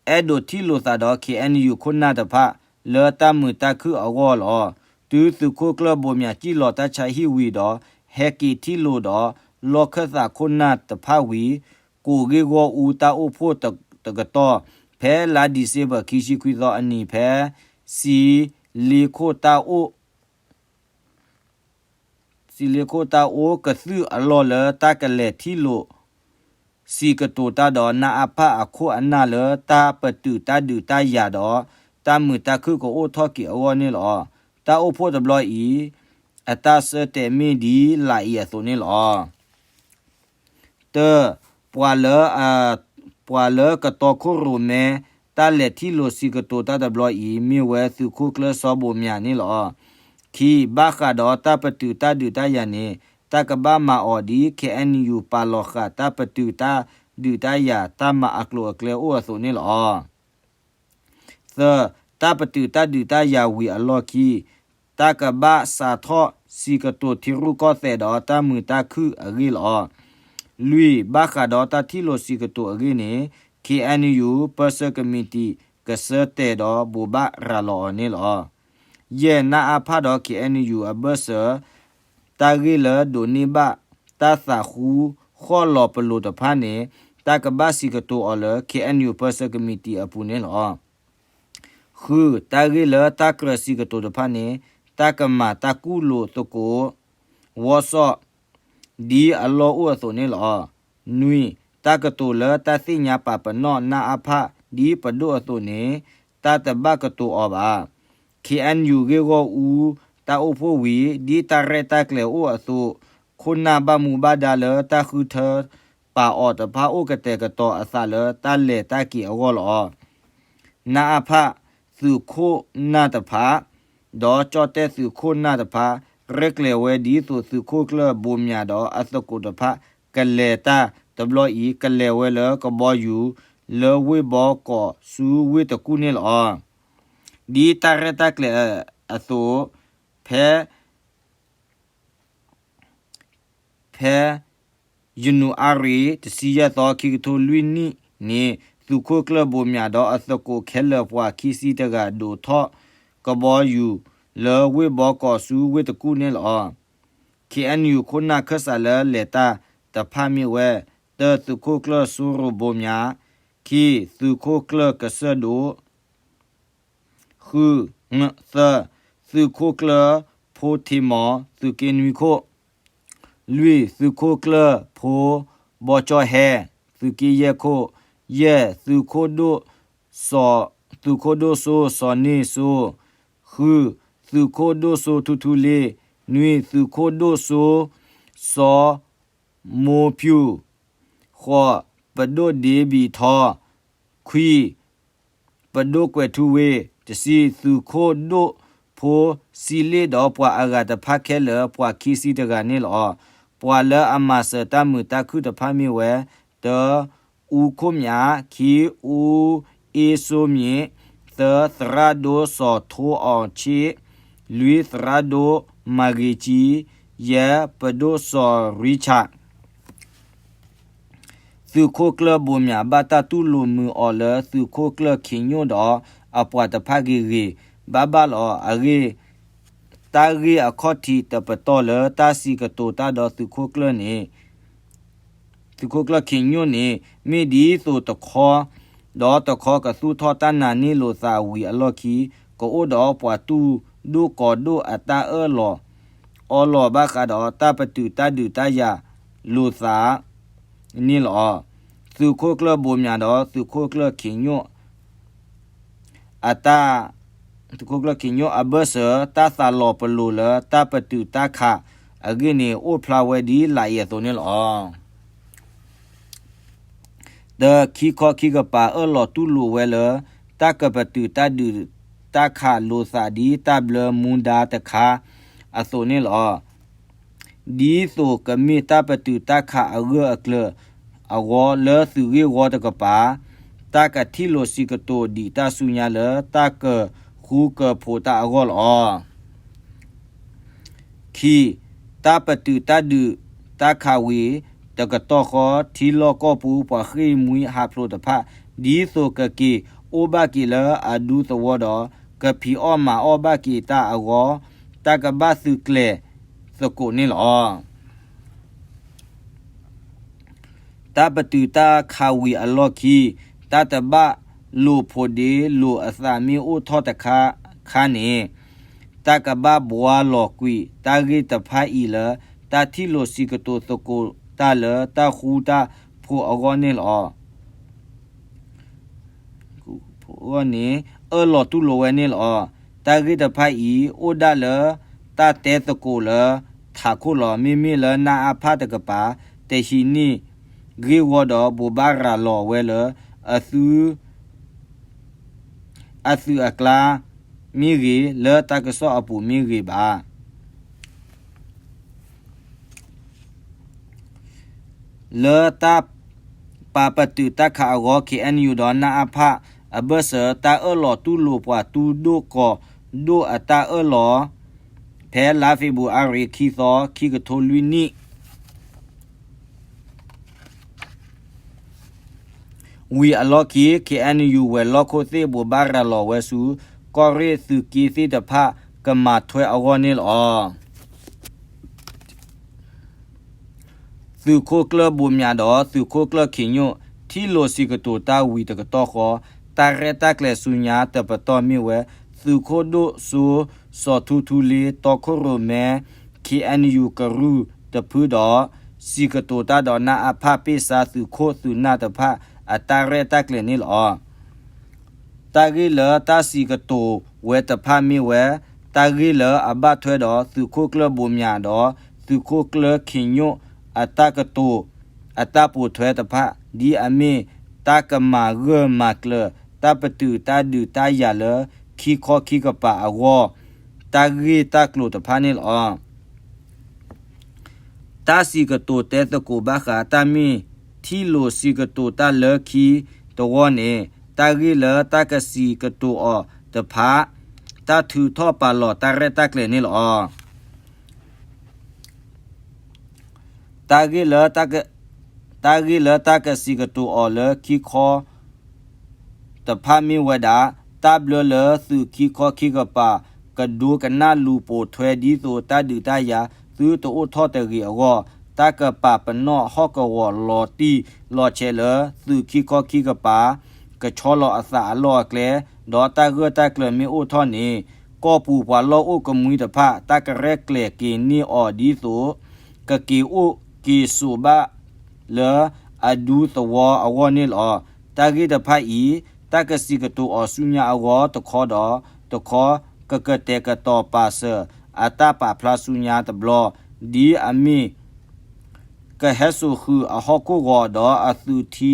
အဲၣ်ဒိးထံၣ်လိာ်သးဒီး ခ့ၣ်အဲၣ်ယူၣ် ခိၣ်နၢ်တဖၣ် လၢတၢ်မုာ်တၢ်ခုၣ်အဂီၢ်လီၤ. တုၤသုးခိၣ်ကျၢၢ်ဘိးမၠးစံၣ်လီၤတၢ်ဆါဟံၣ်ဝံၤဒီး ဟဲက့ၤထံၣ်လိာ်ဒီး လီၢ်ခၢၣ်သးခိၣ်နၢ်တဖၣ်ဝံၤ ကိးဂ့ၢ်ဂီၢ်အူတၢ်အိၣ်ဖှိၣ်တကတီၢ် ဖဲလါဒံၣ်စ့ဘၢၣ် ခံဆံခွံသီအနံၤ ဖဲစံလ့ခိၣ်တၢ်အိၣ် စံလ့ခိၣ်တၢ်အိၣ်ကသုၣ်အလီၢ်လၢတၢ်ကလဲၤထံၣ်လိာ် စံးကတိၤတၢ်ဒီး နအဖ အခိၣ်အနၢ်လၢတၢ်ပတုာ်တၢ်ဒုးတၢ်ယၤဒီး တၢ်မုာ်တၢ်ခုၣ်ကအိၣ်ထီၣ်က့ၤအဂီၢ်န့ၣ်လီၤ. တၢ်အိၣ်ဖှိၣ်တဘျီအံၤ အတၢ်ဆၢတဲာ်မ့ၢ်ဒ်လာ်အံၤအသိးန့ၣ်လီၤ. တၢ, ပှၤလၢ, ပှၤလၢကတီခိၣ်ရိၣ်မဲ တၢ်လဲၤထံၣ်လိာ်စံးကတိၤတၢ်တဘျီအံၤ မ့ၢ်ဝဲသုးခိၣ်ကျၢၢ်စီၤဘိၣ်မၠးန့ၣ်လီၤ. ခံ, ဘၣ်ဃးဒီးတၢ်ပတုာ်တၢ်ဒုးတၢ်ယၤန့ၣ် တၢ်ကဘၣ်မၤအီၤဒ် ခ့ၣ်အဲၣ်ယူၣ် ပာ်လီၤဃာ်တၢ်ပတုာ်တၢ်ဒုးတၢ်ယၤ တၢ်မၤအကျိၤအကျဲအိၣ်အသိးန့ၣ်လီၤ. သၢ, တၢ်ပတုာ်တၢ်ဒုးတၢ်ယၤဝံၤအလီၢ်ခံ တၢ်ကဘၣ်စးထီၣ်စံးကတိၤထံရူၢ်ကီၢ်သဲးဒီးတၢ်မုာ်တၢ်ခုၣ်အဂ့ၢ်လီၤ. လွံၢ်, ဘၣ်ဃးဒီးတၢ်ထံၣ်လိာ်စံးကတိၤအဂ့ၢ်န့ၣ် ခ့ၣ်အဲၣ်ယူၣ် ပၢဆှၢကမံးတံာ် ကဆှၢတဲာ်ဒီးဘိးဘၣ်ရၤလီၤအီၤန့ၣ်လီၤ. ယဲၢ် နအဖ ဒီး ခ့ၣ်အဲၣ်ယူၣ် အဘၢၣ်စၢၤ တၢ်ဂ့ၢ်လၢဒိးန့ၢ်ဘၣ် တၢ်သးဃူဃီၣ်လီၤပလိာ်တဖၣ်န့ၣ် တၢ်ကဘၣ်စံးကတိၤအီၤလၢ ခ့ၣ်အဲၣ်ယူၣ် ပၢဆှၢကမံးတံာ်အပူၤန့ၣ်လီၤ. ဃု တၢ်ဂ့ၢ်လၢတၢ်ကြၢးစံးကတိၤတဖၣ်န့ၣ် တၢ်ကမၤတၢ်ကူၣ်လိာ်သကိး ဝီစီၣ် ဒ်အလီၢ်အိၣ်အသိးန့ၣ်လီၤ. နွံ တၢ်ကတိၤလၢတၢ်သ့ၣ်ညါပာ်ပနီၣ် နအဖ ဒ်ပဒိၣ်အသိးန့ၣ် တၢ်တဘၣ်ကတိၤအီၤဘၣ်. ခ့ၣ်အဲၣ်ယူၣ် ဂ့ၢ်ဂီၢ်အူ တၢ်အိၣ်ဖှိၣ်ဝံၤ ဒ်တၢ်ရဲၣ်တၢ်ကျဲၤအိၣ်အသိး ခိၣ်နၢ်ဘၣ်မူဘၣ်ဒါလၢတၢ်ဃုထၢပာ်အီၤတဖၣ် အိၣ်ကတဲာ်ကတီၤအသးလၢတၢ်လဲၤတၢ်က့ၤအဂီၢ်လီၤ. နအဖ သုးခိၣ်နၢ်တဖၣ် ဒီးကၠီၣ်တဲၣ်သုးခိၣ်နၢ်တဖၣ် ရဲၣ်ကျဲၤဝဲဒ်သိးသုးခိၣ်ကျၢၢ်ဘိးမၠးဒီးအသကိးတဖၣ် ကလဲၤတၢ်တဘျီအံၤ ကလဲၤဝဲလၢကဘီယူၤ လၢဝ့ၢ်ဘီကီးဆူဝ့ၢ်တကူၣ်န့ၣ်လီၤ. ဒ်တၢ်ရဲၣ်တၢ်ကျဲၤအသိး ဖဲ ဖဲ ယနူၤအါရံၤ တဆံယဲၢ်သီ ခံကထိလွံၢ်နံၣ်န့ၣ် သုးခိၣ်ကျၢၢ်ဘိးမၠးဒီးအသကိးခဲလၢာ်ပှၤခံဆံတဂၤ ဒိးထီၣ်ကဘီယူၤလၢဝ့ၢ်ဘီကီးဆူဝ့ၢ်တကူၣ်န့ၣ်လီၤ. ခ့ၣ်အဲၣ်ယူၣ် ခိၣ်နၢ်ခၢၣ်စးလၢလဲၤတၢ်တဖၣ်မ့ၢ်ဝဲ တၢ သုးခိၣ်ကျၢၢ်စိရိၤဘိးမၠး, ခံ သုးခိၣ်ကျၢၢ်ကစၢၢ်ဒိၣ် ဃု, သၢ, သုးခိၣ်ကျၢၢ်ဖိထံမီၤ သုးက့နွံခိၣ်, လွံၢ်, သုးခိၣ်ကျၢၢ်ဖိဘီကၠီၣ်ဟဲ သုးက့ယဲၢ်ခိၣ်, ယဲၢ်, သုးခိၣ်ဒိၣ်စိ သုးခိၣ်ဒိၣ်စိ စီၤန့ၢ်စိ, ဃု, သုးခိၣ်ဒိၣ်စိထူထူလ့, နွံ, သုးခိၣ်ဒိၣ်စိ စီၤမိဖၠူၣ်, ဃိး, ပဒိၣ်ဒ့ဘံၣ်ထီ, ခွံ, ပဒိၣ်ကွဲးထူဝ့, တဆံ, သုးခိၣ်ဒိၣ်ဖိစံလ့ၣ်ဒီးပှၤအဂၤတဖၣ်ခဲလၢာ် ပှၤခံဆံတဂၤန့ၣ်လီၤ. ပှၤလၢအမၤစၢၤတၢ်မုာ်တၢ်ခုၣ်တဖၣ်မ့ၢ်ဝဲ တၢ အူခိၣ်မၠး, ခံ, အူအ့စိမ့ၣ်, သၢ, သရၣ်ဒိၣ်စီၤထိအီၤဆ့, လွံၢ်, သရၣ်ဒိၣ်မၤဂ့ၤကံ, ယဲၢ်, ပဒိၣ်စီၤရံဆၣ် သုးခိၣ်ကျၢၢ်ဘိးမၠး ဘၣ်တၢ်တူၢ်လိာ်မုာ်အီၤလၢသုးခိၣ်ကျၢၢ်ခ့ၣ်ညိၣ်ဒီးအပှၤတဖၣ်ဂ့ၤဂ့ၤဘၣ်ဘၣ်လီၤ. အဂ့ၢ် တၢ်ဂ့ၢ်အခီၣ်ထံးတပတီၢ်လၢတၢ်စံးကတိၤတၢ်ဒီးသုးခိၣ်ကျၢၢ်န့ၣ် သုးခိၣ်ကျၢၢ်ခ့ၣ်ညိၣ်န့ၣ် မ့ၢ်ဒ်သိးတခီ ဒီးတခီကသူၣ်ထီၣ်တၢ်နာ်န့ၢ်လိာ်သးဝံၤအလီၢ်ခံ ကအိၣ်ဒီးပှၤတူၢ်ဒိၣ်ကီၤဒိၣ်အတၢ်အၢၣ်လီၤအီလီၤဘၣ်ဃးဒီးတၢ်ပတုာ်တၢ်ဒုးတၢ်ယၤလိာ်သးန့ၣ်လီၤ. သုးခိၣ်ကျၢၢ်ဘိးမၠးဒီးသုးခိၣ်ကျၢၢ်ခ့ၣ်ညိၣ် အတၢ် သုးခိၣ်ကျၢၢ်ခ့ၣ်ညိၣ်အဘၢၣ်စၢၤ တၢ်သးလီၤပလိာ်လၢတၢ်ပတုာ်တၢ်ခးအဂ့ၢ်န့ၣ် အိၣ်ဖျါဝဲဒ်လာ်အံၤအသိးန့ၣ်လီၤ. တၢ ခံခီခံကပၤအၢၣ်လီၤတူၢ်လိာ်ဝဲလၢ တၢ်ကပတုာ်တၢ်ဒုးတၢ်ခးလိာ်သးဒ်တၢ်ဘျၢမူဒါတခါအသိးန့ၣ်လီၤ. ဒ်သိးကမ့ၢ်တၢ်ပတုာ်တၢ်ခးအဂၢၢ်အကျၢၤအဂီၢ် လၢသုးဂ့ၢ်ဝီတကပၤ တၢ်ကထံၣ်လိာ်စံးကတိၤဒံးတၢ်ဆူညါလၢတၢ်ကဃူကဖိးတၢ်အဂီၢ်လီၤ. ခံ, တၢ်ပတုာ်တၢ်ဒုးတၢ်ခးဝံၤ တကတီၢ်ဃီ ထံလီၢ်ကီၢ်ပူၤပှၤဃ့ၢ်မှံဟးဖျိးတဖၣ် ဒ်သိးကက့ၤအိၣ်ဘၣ်က့ၤလၢအဒူသဝီဒီး ကဖံးအီၣ်မၤအီၣ်ဘၣ်က့ၤတၢ်အဂီၢ် တၢ်ကဘၣ်သုးကျဲၤသကိးန့ၣ်လီၤ. တၢ်ပတုာ်တၢ်ခးဝံၤအလီၢ်ခံ တၢ်တဘၣ်လိာ်ဖိးဒ့လိာ်အသးမ့ၢ်အိၣ်ထီၣ်တခါခါန့ၣ် တၢ်ကဘၣ်ဘှါလီၤကွံာ်တၢ်ဂ့ၢ်တဖၣ်အံၤလၢ တၢ်ထံၣ်လိာ်စံးကတိၤသကိးတၢ်လၢတၢ်ဃူတၢ်ဖိးအဂီၢ်န့ၣ်လီၤ. န့ၣ် အၢၣ်လီၤတူၢ်လိာ်ဝဲန့ၣ်လီၤ. တၢ်ဂ့ၢ်တဖၣ်အံၤ အိၣ်ဒၣ်လၢတၢ်တဲသကိးလၢထးခိၣ်လီၤ. မ့မ့ၢ်လၢနအါဖၣ်တကပၤ တဟံးန့ၢ်ဂ့ၢ်ဝီဒီး ဘိးဘၣ်ရၤလီၤဝဲလၢ အသု အသုးအကျါမ့ၢ်ဂ့ၤ, လၢတၢ်ကစီၣ်အပူၤမ့ၢ်ဂ့ၤဘၣ်. လၢတၢ်ပာ်ပတုာ်တၢ်ခးအဂီၢ် ခ့ၣ်အဲၣ်ယူၣ် ဒီးနအါဖၣ် အဘၢၣ်စၢၤ တၢ်အၢၣ်လီၤတူၢ်လိာ်ပှၤတူၢ်ဒိၣ်ကီၤဒိၣ်အတၢ်အၢၣ်လီၤ ဖဲလါဖ့ၤဘြူၤအါရံၤ ခံသီ ခံကထိလွံၢ်နံၣ် ဝံၤအလီၢ်ခံ ခ့ၣ်အဲၣ်ယူၣ် ဝဲၤလီၢ်ခိၣ်သ့ၣ်ဘိးဘၣ်ရၤလီၤဝဲဆူ ကီၢ်ရ့ၣ်သုးက့သ့ၣ်တဖၣ်ကမၤထွဲအဂီၢ်န့ၣ်လီၤ. သုးခိၣ်ကျၢၢ်ဘိးမၠးဒီးသုးခိၣ်ကျၢၢ်ခ့ၣ်ညိၣ် ထံၣ်လိာ်စံးကတိၤတၢ်ဝံၤတကတီၢ်ဃီ တၢ်ရဲၣ်တၢ်ကျဲၤဆူညါတပတီၢ်မ့ၢ်ဝဲ သုးခိၣ်ဒိၣ်စိစီၤထူထူလ့ တီခိၣ်ရိၣ်မဲ ခ့ၣ်အဲၣ်ယူၣ် ကရူၢ်တဖုဒီး စံးကတိၤတၢ်ဒီးနအဖ ပ့ၢ်စါသုးခိၣ်သုးနၢ်တဖၣ် အတၢ်ရဲၣ်တၢ်ကျဲၤန့ၣ်လီၤ. တၢ်ဂ့ၢ်လၢတၢ်စံးကတိၤဝဲတဖၣ်မ့ၢ်ဝဲ တၢ်ဂ့ၢ်လၢအဘၣ်ထွဲဒီးသုးခိၣ်ကျၢၢ်ဘိးမၠးဒီး သုးခိၣ်ကျၢၢ်ခ့ၣ်ညိၣ်အတၢ်ကတိၤ အတၢ်ပိာ်ထွဲတဖၣ် ဒ်အမ့ၢ်တၢ်ကမၤဂၢၢ်မၤကျၢၤ တၢ်ပတုာ်တၢ်ဒုးတၢ်ယၤလၢခံခီခံကပၤအဂီၢ် တၢ်ဂ့ၢ်တၢ်ကျိၤတဖၣ်န့ၣ်လီၤ. တၢ်စံးကတိၤတဲသကိးဘၣ်ဃးတၢ်မ့ၢ် ထံၣ်လိာ်စံးကတိၤတၢ်လၢခံတဝီန့ၣ် တၢ်ဂ့ၢ်လၢတၢ်ကစံးကတိၤအီၤတဖၣ် တၢ်ထုးထီၣ်ပာ်လီၤတၢ်ရဲၣ်တၢ်ကျဲၤန့ၣ်လီၤ. တၢ်ဂ့ၢ်လၢ တၢ်ဂ့ၢ်လၢတၢ်ကစံးကတိၤအီၤလၢခံခီ တဖၣ်မ့ၢ်ဝဲဒၣ် တၢ်ဘျၢလၢသုးခံခီခံကပၤ ကဒိကနၣ်လူၤပိာ်ထွဲဒ်သိးတၢ်ဒုးတၢ်ယၤ သုတအိၣ်ထီၣ်တဂ့ၤအဂီၢ် တၢ်ကပာ်ပနီၣ်ဟီၣ်ကဝီၤလီၤတံၢ်လီၤဆဲးလၢသုးခံခီခံကပၤ ကဆီလီၤအသးအလီၢ်အကျဲ ဒီးတၢ်ဂၢၢ်တၢ်ကျၢၤမ့ၢ်အိၣ်ထီၣ်န့ၣ် ကီၢ်ပူၤပှၤလီၢ်အိၣ်ကမှံတဖၣ် တၢ်ကရဲၣ်ကျဲၤက့ၤန့ၢ်အီၤဒ်သိး ကက့ၤအိၣ်က့ၤဆိးဘၣ် လၢအဒူသဝီအဂီၢ်န့ၣ်လီၤ. တၢ်ဂ့ၢ်တဖၣ်အံၤ တၢ်ကစံးကတိၤအီၤဆူညါအဂီၢ်တခီဒီးတခီ ကကတဲာ်ကတီၤပာ်စၢၤ အတၢ်ပာ်ဖျါဆူညါတဘျီ ဒ်အမ့ၢ် ကဟဲစိာ်ဃုာ်အဟီၣ်ခိၣ်ဂီၤဒီးအသုးထံ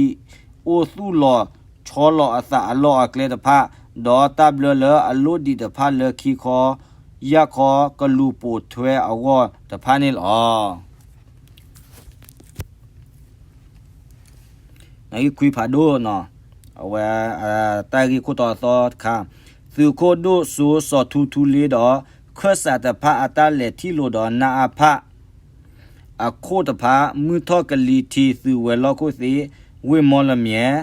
အိၣ်သူၣ်လီၤဆီလီၤအသးအလီၢ်အကျဲတဖၣ် ဒီးတၢ်ဘျၢလၢအလိၣ်ဒံးတဖၣ်လၢခံခီ ယၢ်ခီကလူၤပိာ်ထွဲအဂီၢ်တဖၣ်န့ၣ်လီၤ. နခွံဖးဒိၣ်နီၤ, အဝဲ တၢ်ဂ့ၢ်ခိၣ်တီအသီတခါ, သုးခိၣ်ဒိၣ်စိစီၤထူထူလ့ဒီး ခၢၣ်စးတဖၣ်အတၢ်လဲၤထံၣ်လိာ်ဒီးနအဖ အခိၣ်တဖၣ် မုၢ်ထီၣ်ကလံၤထံးသုးဝဲၤလီၢ်ခိၣ်သ့ၣ် ဝ့ၢ်မီလမၠဲၣ်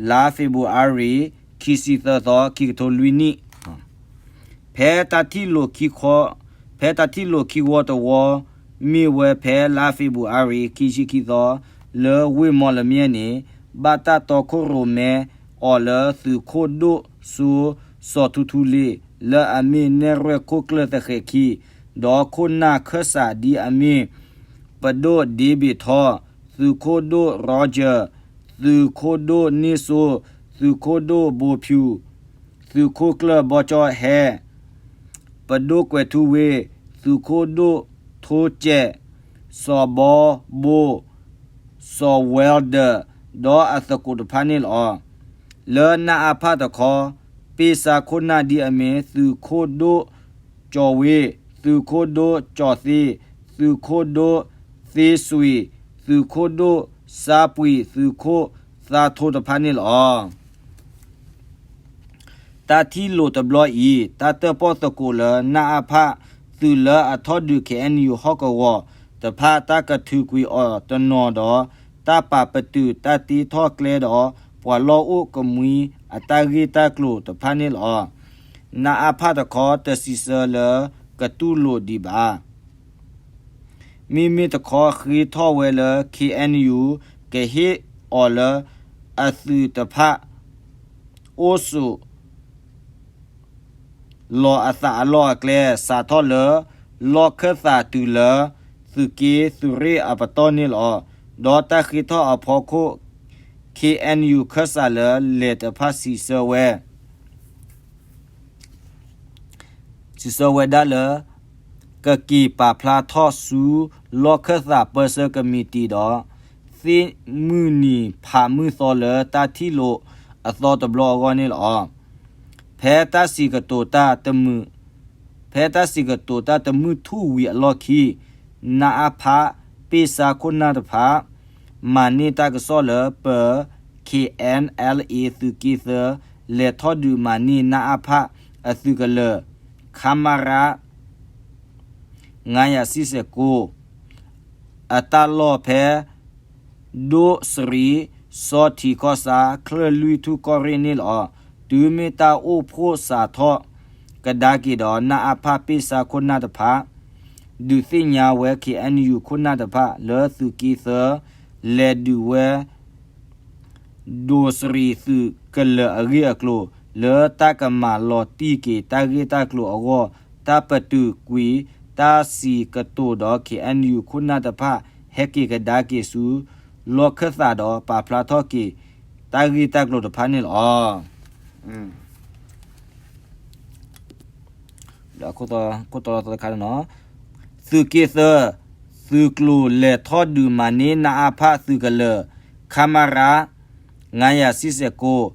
လါဖ့ၤဘြူၤအါရံၤ ခံဆံသၢသီ ခံကထိလွံၢ်နံၣ် ဖဲတၢ်ထံၣ်လိာ်ခံ, ဖဲတၢ်ထံၣ်လိာ်ခံဝီတဝီ မ့ၢ်ဝဲဖဲလါဖ့ၤဘြူၤအါရံၤ ခံဆံခံသီ လၢဝ့ၢ်မီလမၠဲၣ်န့ၣ် ဘၣ်တၢ်တီခိၣ်ရိၣ်မဲအီၤလၢသုးခိၣ်ဒိၣ်စိ စီၤထူထူလ့ လၢအမ့ၢ်နဲၣ်ရွဲၣ်ခိၣ်ကျၢၢ်သဃဲၤခံ ဒီးခိၣ်နၢ်ခၢၣ်စးဒ်အမ့ၢ် ပဒိၣ်ဒ့ဘ့ၣ်ထီ, သုးခိၣ်ဒိၣ်ရီကၠၢၣ်, သုးခိၣ်ဒိၣ်န့ၢ်စိ, သုးခိၣ်ဒိၣ်ဘိဖၠူး, သုးခိၣ်ကျၢၢ်ဘီကၠီဟဲ, ပဒိၣ်ကွဲၤထူဝ့, သုးခိၣ်ဒိၣ်ထိကဲး, စီၤဘီဘိ, စီၤဝဲဒၢၣ်, ဒီးအသကိးတဖၣ်န့ၣ်လီၤ. လၢနအဖတခီ ပ့ၢ်စါခိၣ်နၢ်ဒ်အမ့ၢ် သုးခိၣ်ဒိၣ်ကၠီၤဝ့, သုးခိၣ်ဒိၣ်ကၠီၤသ့, သုးခိၣ်ဒိၣ်သ့စွံး, သုးခိၣ်ဒိၣ်စါပှံး, သုးခိၣ်သါထိတဖၣ်န့ၣ်လီၤ. တၢ်ထံၣ်လိာ်တဘျီအံၤ တၢ်တၢၣ်ပီၣ်သကိးလၢနအဖ သုးလၢအထီၣ်ဒုး ခ့ၣ်အဲၣ်ယူၣ် ဟီၣ်ကဝီၤတဖၣ် တၢ်ကထုးကွံာ်အီၤတနီၤဒီး တၢ်ပာ်ပတုာ်တၢ်တ့ထီၣ်ကျဲဒီး ပှၤလီၢ်အိၣ်ကမှံအတၢ်ဂ့ၢ်တၢ်ကျိၤတဖၣ်န့ၣ်လီၤ. နအဖတခီ တစံးဆၢလၢကတူၢ်လိာ်ဒံးဘၣ်. မ့မ့ၢ်တခီဃ့ထီၣ်ဝဲလၢ ခ့ၣ်အဲၣ်ယူၣ် ကဟ့ၣ်အီၤလၢအသုးတဖၣ် အိၣ်ဆိး လီၤအသးအလီၢ်အကျဲ စးထီၣ်လၢ လီၢ်ခၢၣ်သးတုၤလၢ သုးက့သုးရ့ၣ်အပတီၢ်န့ၣ်လီၤ. ဒီးတၢ်ဃ့ထီၣ်အဖီခိၣ် ခ့ၣ်အဲၣ်ယူၣ် ခၢၣ်စးလၢလဲၤတဖၣ်စံးဆၢဝဲ စံးဆၢဝဲဒၣ်လၢ ကက့ၤပာ်ဖျါထီၣ်ဆူ လီၢ်ခၢၣ်သးပၢဆှၢကမံးတံာ်ဒီး သ့ၣ်မုၢ်နံၤဖးမုၢ်သီလၢတၢ်ထံၣ်လိာ်အသီတဘျီအဂီၢ်န့ၣ်လီၤ. ဖဲတၢ်စံးကတိၤတၢ်တမုာ် ဖဲတၢ်စံးကတိၤတၢ်တမုာ်ထူၣ်ဝံၤအလီၢ်ခံ နအဖ ပ့ၢ်စါခိၣ်နၢ်တဖၣ် မၤန့ၢ်တၢ်ကစီၣ်လၢပၢၤ ခ့ၣ်အဲၣ်အဲလ်အ့ သုးက့သၢ လဲၤထီၣ်ဒုးမၤန့ၢ် နအဖ အသုးကလၢၤ ခမရ ငါးရာဆံဆယ့်ကိုး အတၢ်လီၢ်ဖဲ ဒိၣ်စရံး စီၤထံးကီၢ်ဆၣ် ချၢၣ်လွံၢ်ထူၣ်ကီၢ်ရ့ၣ်န့ၣ်လီၤ. တုၤမ့ၢ်တၢ်အိၣ်ဖှိၣ်စးထီၣ်ကဒါက့ၤဒီး နအဖ ပ့ၢ်ဆါခိၣ်နၢ်တဖၣ် ဒုးသ့ၣ်ညါဝဲ ခ့ၣ်အဲၣ်ယူၣ် ခိၣ်နၢ်တဖၣ် လၢသုးက့သၢ လဲၤဒုးဝဲ ဒိၣ်စရံးသုးကလၢၤအဂ့ၢ်အကျိၤ လၢတၢ်ကမၤလီၤတံၢ်က့ၤတၢ်ဂ့ၢ်တၢ်ကျိၤအဂီၢ် တၢ်ပတုာ်ကွံာ်တၢ်စံးကတိၤဒီး ခ့ၣ်အဲၣ်ယူၣ် ခိၣ်နၢ်တဖၣ် ဟဲက့ၤကဒါက့ၤဆူ လီၢ်ခၢၣ်သးဒီး ပာ်ဖျါထီၣ်က့ၤ တၢ်ဂ့ၢ်တၢ်ကျိၤတဖၣ်န့ၣ်လီၤ. သုးက့သၢ သုးကျိၤလဲၤထီၣ်ဒုးမၤန့ၢ် နအဖ သုးကလၢၤ ခမရ ငါးရာဆံဆယ်ကိုး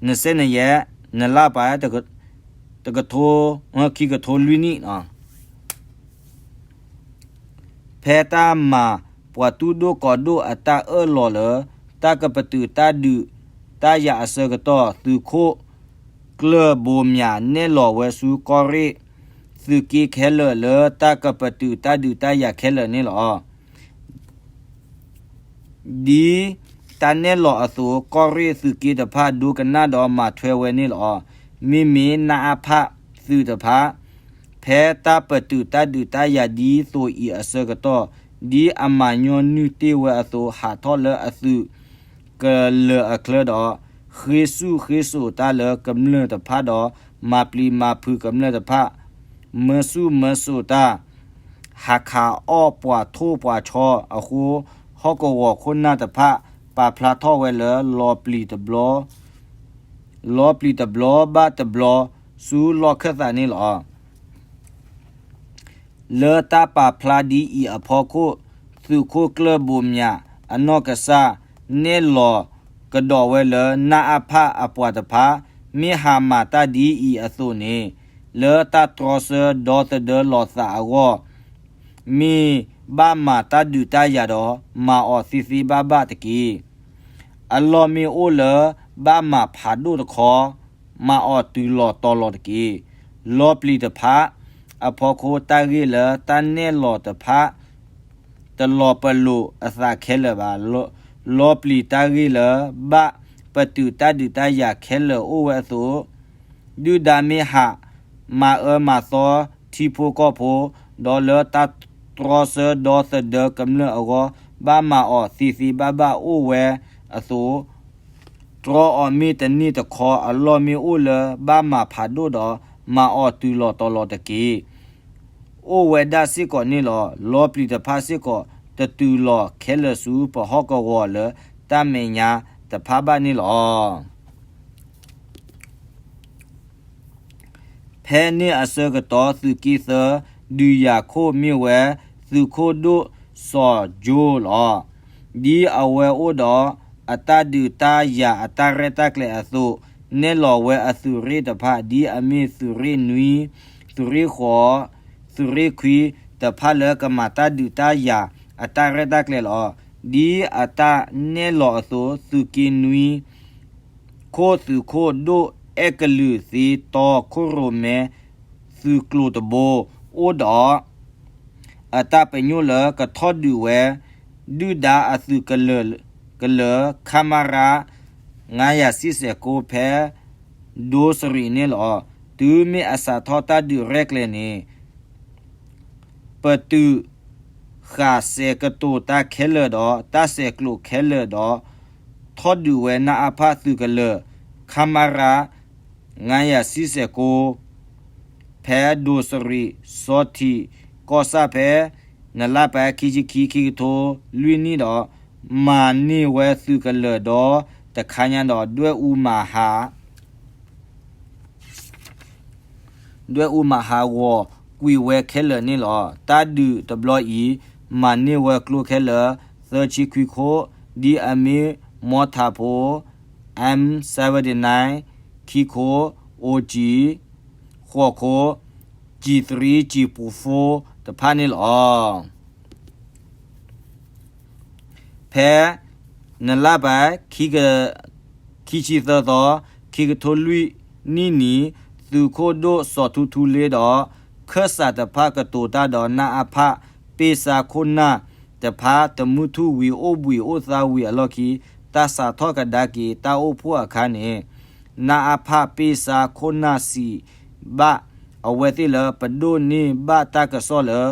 နစဲနယဲၢ် နလါပှဲၤ တကထိ ခံကထိလွံၢ်နံၣ် ဖဲတၢ်မၤပှၤတူၢ်ဒိၣ်ကီၤဒိၣ်အတၢ်အၢၣ်လီၤလၢ တၢ်ကပတုာ်တၢ်ဒုးတၢ်ယၤအဆၢကတီၢ် သုးခိၣ်ကျၢၢ်ဘိမၠး နဲၣ်လီၤဝဲဆူကီၢ်ရ့ၣ် သုးက့ခဲလၢာ်လၢ တၢ်ကပတုာ်တၢ်ဒုးတၢ်ယၤခဲလၢာ်န့ၣ်လီၤ. ဒ်တၢ်နဲၣ်လီၤအသိး ကီၢ်ရ့ၣ်သုးက့တဖၣ် ဒိကနၣ်ဒီးမၤထွဲဝဲန့ၣ်လီၤ. မ့မ့ၢ် နအဖ သုးတဖၣ် ဖဲတၢ်ပတုာ်တၢ်ဒုးတၢ်ယၤဒ်သိးအံၤအဆၢကတီၢ် ဒ်အမၤညီနုၢ်တ့ၢ်ဝဲအသိး ဟးထီၣ်လၢအသုးကလၢၤအချၢဒီး ဃ့ဆူၣ်ဃ့စိာ်တၢ်လၢကမျၢၢ်တဖၣ်ဒီး မၤပျံၤမၤဖုးကမျၢၢ်တဖၣ် မၢဆူၣ်မၢစိးတၢ် ဟးခးအီၣ်ပှၤထိၣ်ပှၤဆီအဃိ ဟီၣ်ကဝီၤခိၣ်နၢ်တဖၣ် ပာ်ဖျါထီၣ်ဝဲလၢ လီၤပျံၤတဘျီ လီၤပျံၤတဘျီဘၣ်တဘျီ ဆူလီၢ်ခၢၣ်သးန့ၣ်လီၤ. လၢတၢ်ပာ်ဖျါဒ်အံၤအဖီခိၣ် သုးခိၣ်ကျၢၢ်ဘိမၠး အနီၢ်ကစၢ် နဲၣ်လီၤကဒီးဝဲလၢ နအဖ အပှၤတဖၣ် မ့ၢ်ဟးမၤတၢ်ဒ်အံၤအသိးန့ၣ် လၢတၢ်တြီဆၢဒီသဒၢလိာ်သးအဂီၢ် မ့ၢ်ဘၣ်မၤတၢ်ဒုးတၢ်ယၤဒီး မၤအီၤသ့သ့ဘၣ်ဘၣ်တက့ၢ်. အလီၢ်မ့ၢ်အိၣ်လၢ ဘၣ်မၤဖးဒိၣ်တခီ မၤအီၤတုၤလီၤတီၤလီၤတက့ၢ်. လီၤပျံၤတဖၣ် အဖီခိၣ်တၢ်ဂ့ၢ်လၢတၢ်နဲၣ်လီၤတဖၣ် တလီၤပလိာ်အသးခဲလၢာ်ဘၣ်. လီၤပျံၤတၢ်ဂ့ၢ်လၢ ဘၣ်ပတုာ်တၢ်ဒုးတၢ်ယၤခဲလၢာ်အိၣ်ဝဲအသိး ဒုၣ်ဒါမ့ၢ်ဟး မၤအၢမၤသီထံဖိကီၢ်ဖိ ဒီးလၢတၢ်တြီဆၢဒီသဒၢကမျၢၢ်အဂီၢ် ဘၣ်မၤအီၤသ့သ့ဘၣ်ဘၣ်အိၣ်ဝဲအသိး တြီအီၤမ့ၢ်တန့ၢ်တခီ အလီၢ်မ့ၢ်အိၣ်လၢဘၣ်မၤဖးဒိၣ်ဒီး မၤအီၤတုၤလီၤတီၤလီၤတက့ၢ်. အိၣ်ဝဲဒၣ်စ့ၢ်ကီးန့ၣ်လီၤ. လီၤပျံၤတဖၣ်စ့ၢ်ကီး တတုၤလီၤခဲလၢာ်ဆူပဟီၣ်ကဝီၤလၢတၢ်မဲာ်ညါတဖၣ်ဘၣ်န့ၣ်လီၤ. ဖဲန့ၣ်အဆၢကတီၢ် သုးက့သၢ ဒုးယၤခိၣ်မ့ၢ်ဝဲ သုးခိၣ်ဒိၣ်စီၤကၠိလီၤ. ဒ်အဝဲအိၣ်ဒီးအတၢ်ဒုးတၢ်ယၤအတၢ်ရဲၣ်တၢ်ကျဲၤအသိး နဲၣ်လီၤဝဲအသုးရ့ၣ်တဖၣ် ဒ်အမ့ၢ်သုးရ့ၣ်နွံ သုးရ့ၣ်ဃိး သုးရ့ၣ်ခွံတဖၣ်လၢကမၤတၢ်ဒုးတၢ်ယၤအတၢ်ရဲၣ်တၢ်ကျဲၤလီၤ. ဒ်အတၢ်နဲၣ်လီၤအသိး သုးက့နွံ ခိၣ်သုးခိၣ်ဒိၣ်အဲၣ်ကလုာ်သ့တီခိၣ်ရိၣ်မဲ သုးကျိၤတဘိ အိၣ်ဒီး အတၢ်ပညိၣ်လၢကထီၣ်ဒုးဝဲ ဒုၣ်ဒါအသုးကလၢၤ ခမရ ငါးရာဆံဆယ်ကိုး ဖဲ ဒိစရံးန့ၣ်လီၤ. တုၤမ့ၢ်အစးထီၣ်တၢ်ဒုးရဲၣ်ကျဲၤန့ၣ် ပတုာ်ဃာ်စဲးကတိၤတၢ်ခဲလၢာ်ဒီး တၢ်ဆဲးကျိးခဲလၢာ်ဒီး ထီၣ်ဒုးဝဲနအဖ သုးကလၢၤ ခမရ ငါးရာဆံဆယ်ကိုး ဖဲဒိစရံး စီၤထံးကီၢ်ဆၣ်ဖဲ နလါပှဲၤ ခံဆံခံ ခံကထိလွံၢ်နံၣ်ဒီး မၤန့ၢ်ဝဲသုးကလၢၤဒီး တခါညါဒီး ဒွဲၣ်အူမၤဟး ဒွဲၣ်အူမၤဟးဂီၤကွံာ်ဝဲခဲလၢာ်န့ၣ်လီၤ. တၢ်ဒုးတဘျီအံၤ မၤန့ၢ်ဝဲကျိခဲလၢာ် သၢဆံခွံခိၣ် ဒ်အမ့ၢ် မီထးဖိ M seventy-nine ခံခိၣ် အိၣ်ကံ ဃိးခိၣ် G three G four တဖၣ်န့ၣ်လီၤ. ဖဲ နလါပှဲၤ ခံဆံသၢသီ ခံကထိလွံၢ်နံၣ်နံၤ သုးခိၣ်ဒိၣ်စီၤထူထူလ့ဒီး ခၢၣ်စးတဖၣ်ကတိၤတၢ်ဒီး နအဖ ပ့ၢ်စါခိၣ်နၢ် တဖၣ်တမုၢ်ထူၣ်ဝံၤအိၣ်ဘှံးအိၣ်သါဝံၤအလီၢ်ခံ တၢ်စးထီၣ်ကဒါက့ၤတၢ်အိၣ်ဖှိၣ်အခါန့ၣ် နအဖ ပ့ၢ်ဆါခိၣ်နၢ်စံးဘၣ် အဝဲသ့ၣ်လၢပဒိၣ်န့ၢ်ဘၣ်တၢ်ကစီၣ်လၢ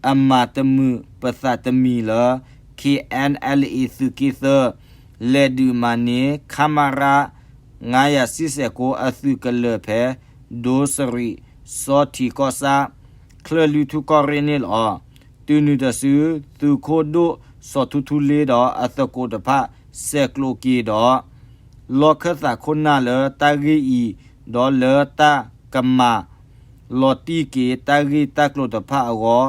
အမၤတမုာ်ပသးတမံၤလၢ ခ့ၣ်အဲၣ်အၣ်လ့ၣ်အ့ သုးက့သၢ လဲၤဒုးမၤန့ၢ် ခမရ ငါးရာဆံဆယ်ကိုး အသုးကလၢၤဖဲ ဒိစရံး စီထံကီၢ်ဆၣ် ချၢၣ်လွံၢ်ထူၣ်ကီၢ်ရ့ၣ်န့ၣ်လီၤ. တုၤနုၤတစု သုးခိၣ်ဒိၣ်စီၤထူထူလ့ဒီးအသကိးတဖၣ် ဆဲးကျိးက့ၤဒီး လီၢ်ခၢၣ်သးခိၣ်နၢ်လၢတၢ်ဂ့ၢ်အံၤ ဒီးလၢတၢ်ကမၤ လီၤတံၢ်က့ၤတၢ်ဂ့ၢ်တၢ်ကျိၤတဖၣ်အဂီၢ်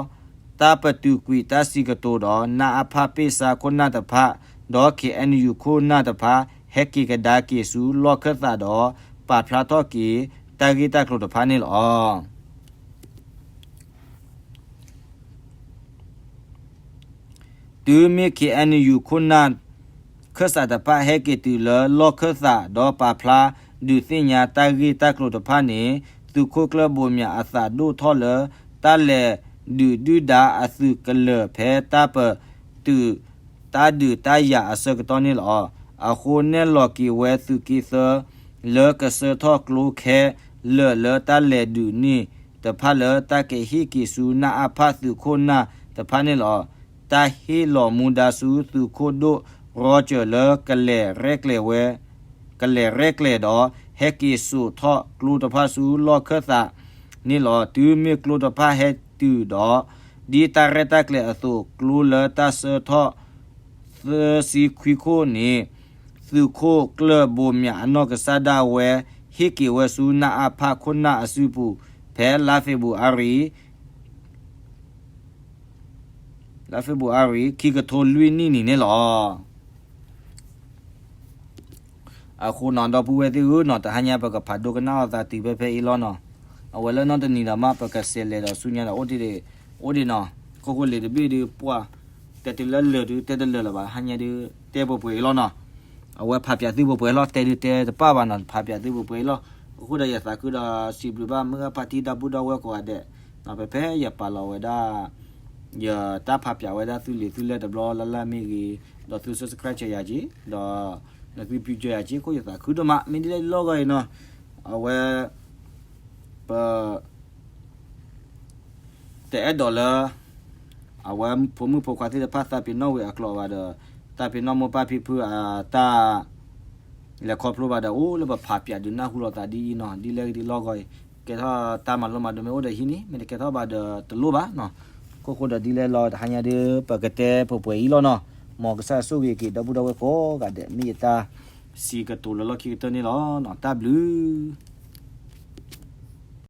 တၢ်ပတုာ်ကွံာ်တၢ်စံးကတိၤဒီး နအဖ ပ့ၢ်ဆါခိၣ်နၢ်တဖၣ် ဒီး ခ့ၣ်အဲၣ်ယူၣ် ခိၣ်နၢ်တဖၣ် ဟဲက့ၤကဒါက့ၤဆူလီၢ်ခၢၣ်သးဒီး ပာ်ဖျါထီၣ်က့ၤတၢ်ဂ့ၢ်တၢ်ကျိၤတဖၣ်န့ၣ်လီၤ. တုၤမ့ၢ် ခ့ၣ်အဲၣ်ယူၣ် ခိၣ်နၢ် ခၢၣ်စးတဖၣ်ဟဲက့ၤတုၤလၢလီၢ်ခၢၣ်သး ဒီးပာ်ဖျါဒုးသ့ၣ်ညါတၢ်ဂ့ၢ်တၢ်ကျိၤတဖၣ်န့ၣ် သုးခိၣ်ကျၢၢ်ဘိးမၠးအသးဒိၣ်ထီၣ်လၢ တၢ်လဲၤဒုးဒုၣ်ဒါအသုးကလၢၤဖဲတၢ်ပတုာ်တၢ်ဒုးတၢ်ယၤအဆၢကတီၢ်န့ၣ်လီၤ. အဃိနဲၣ်လီၤက့ၤဝဲသုးက့သၢ လၢကဆှၢထီၣ်ကျိခဲလၢာ်လၢတၢ်လဲၤဒုးန့ၣ်တဖၣ်လၢတၢ်ကဟ့ၣ်က့ၤဆူ နအဖ သုးခိၣ်နၢ်တဖၣ်န့ၣ်လီၤ. တၢ်ဟ့ၣ်လီၤမူဒါဆူသုးခိၣ်ဒိၣ် ရီကၠၢၢ် လၢ ကလဲၤရဲၣ်ကျဲၤဝဲ ကလဲၤရဲၣ်ကျဲၤဒီး ဟဲက့ၤစိာ်ထီၣ်ကျိတဖၣ်ဆူလီၢ်ခၢၣ်သး န့ၣ်လီၤ. တုၤမ့ၢ်ကျိတဖၣ်ဟဲတုၤဒီး ဒ်တၢ်ရဲၣ်တၢ်ကျဲၤအသိး ကျိလၢတၢ်ဆှၢထီၣ်သၢဆံခွံခိၣ်န့ၣ် သုးခိၣ်ကျၢၢ်ဘိးမၠးအနီၢ်ကစၢ်ဒၣ်ဝဲ ဟ့ၣ်က့ၤဝဲဆူ နအဖ ခိၣ်နၢ်အစုပူၤ ဖဲလါဖ့ၤဘြူၤအါရံၤ လါဖ့ၤဘြူၤအါရံၤ ခံကထိလွံၢ်နံၣ်နံၤန့ၣ်လီၤ. အဃိနီၤ ဒီပုၢ်ဝဲၢ်သ့ၣ်ဧၢနီၤ တဟါညါပကဖးဒိကနၣ်အီၤသးတုၤဖဲဖဲအံၤလီၤနီၤ. အဝဲလၢနီတနံၤဒီးမး ပကစးလဲၤဒီးဆူညါဒီး အိၣ်ဒံး အိၣ်ဒံးနီၤ ခိၣ်ဃိလံာ်တဘ့ၣ်ဒုးပှၢ် တဲတုၤလၢလၢာ်ဒုးတဲတလၢာ်လၢၤဘၣ် ဟါညါဒုး တဲပှဲၤပှဲၤအံၤလီၤနီၤ. အဝဲဖးပၠးသုပှဲၤပှဲၤလီၤ တဲဒုးတဲတပၣ်ဘၣ်နီၤ ဖးပၠးသုပှဲၤပှဲၤအံၤလီၤ. အဃိဒီးယသးခုဒီးစံးဘျုးဘၣ် မုၢ်ဂၢ်ဖါတံၢ်ဒီပုၢ်ဒီဝဲၢ်ကိးဂၤဒဲး ပဖဲယပာ်လီၤဝဲဒၣ် ယတၢ်ဖးပၠးဝဲဒၣ်သုလံာ်သုလဲၢ်တဘျီလၢ်လၢ်မ့ၢ်ဂ့ၤ ဒီးသု subscribe စၢၤယၤက့ၤ ဒီး နသု view စၢၤယၤက့ၤ ခိၣ်ယသးခုဒိၣ်မး မ့ၢ်ဒ်လဲၣ်လီၢ်ဂီၢ်အံၤနီၤ အဝဲ ပ တအဲၣ်ဒိးလၢ အဝဲဖိမုၣ်ဖိခွါသ့ၣ်တဖၣ်သးပ့ၤနီၣ်ဝံၤအကျိၤဘၣ်ဒီး သးပ့ၤနီၣ်မိၢ်ပၢ်ဖံဖုအတၢ် လဲၤခီဖျိဘၣ်ဒီး အိၣ်လၢပဖးပၠးဒုးနၢ်ဟူလိာ်သးဒ်အံၤနီၤ ဒ်လဲၣ်ဂ့ၤဒ်လီၢ်ဂီၢ်အံၤ ကဲထီၣ်တၢ်မၤလိမၤဒိးမ့ၢ်အိၣ်ဒီးဟံးန့ၣ် မ့ၢ်တကဲထီၣ်ဘၣ်ဒီးတလိၣ်ဘၣ်နီၤ ခိၣ်ဃိဒီးဒ်လဲၣ်လီၤ တဟါညါဒုး ပကတဲပှဲၤပှဲၤအံၤလီၤနီၤ မ်ကစၢ်ဆိၣ်ဂ့ၤက့ၤဒီပုၢ်ဒီဝဲၢ်ကိးဂၤဒဲး မ့ၢ်ယတၢ်စံးကတိၤလၢလီၢ်ခံကတၢၢ်န့ၣ်လီၤ တၢ်ဘျုး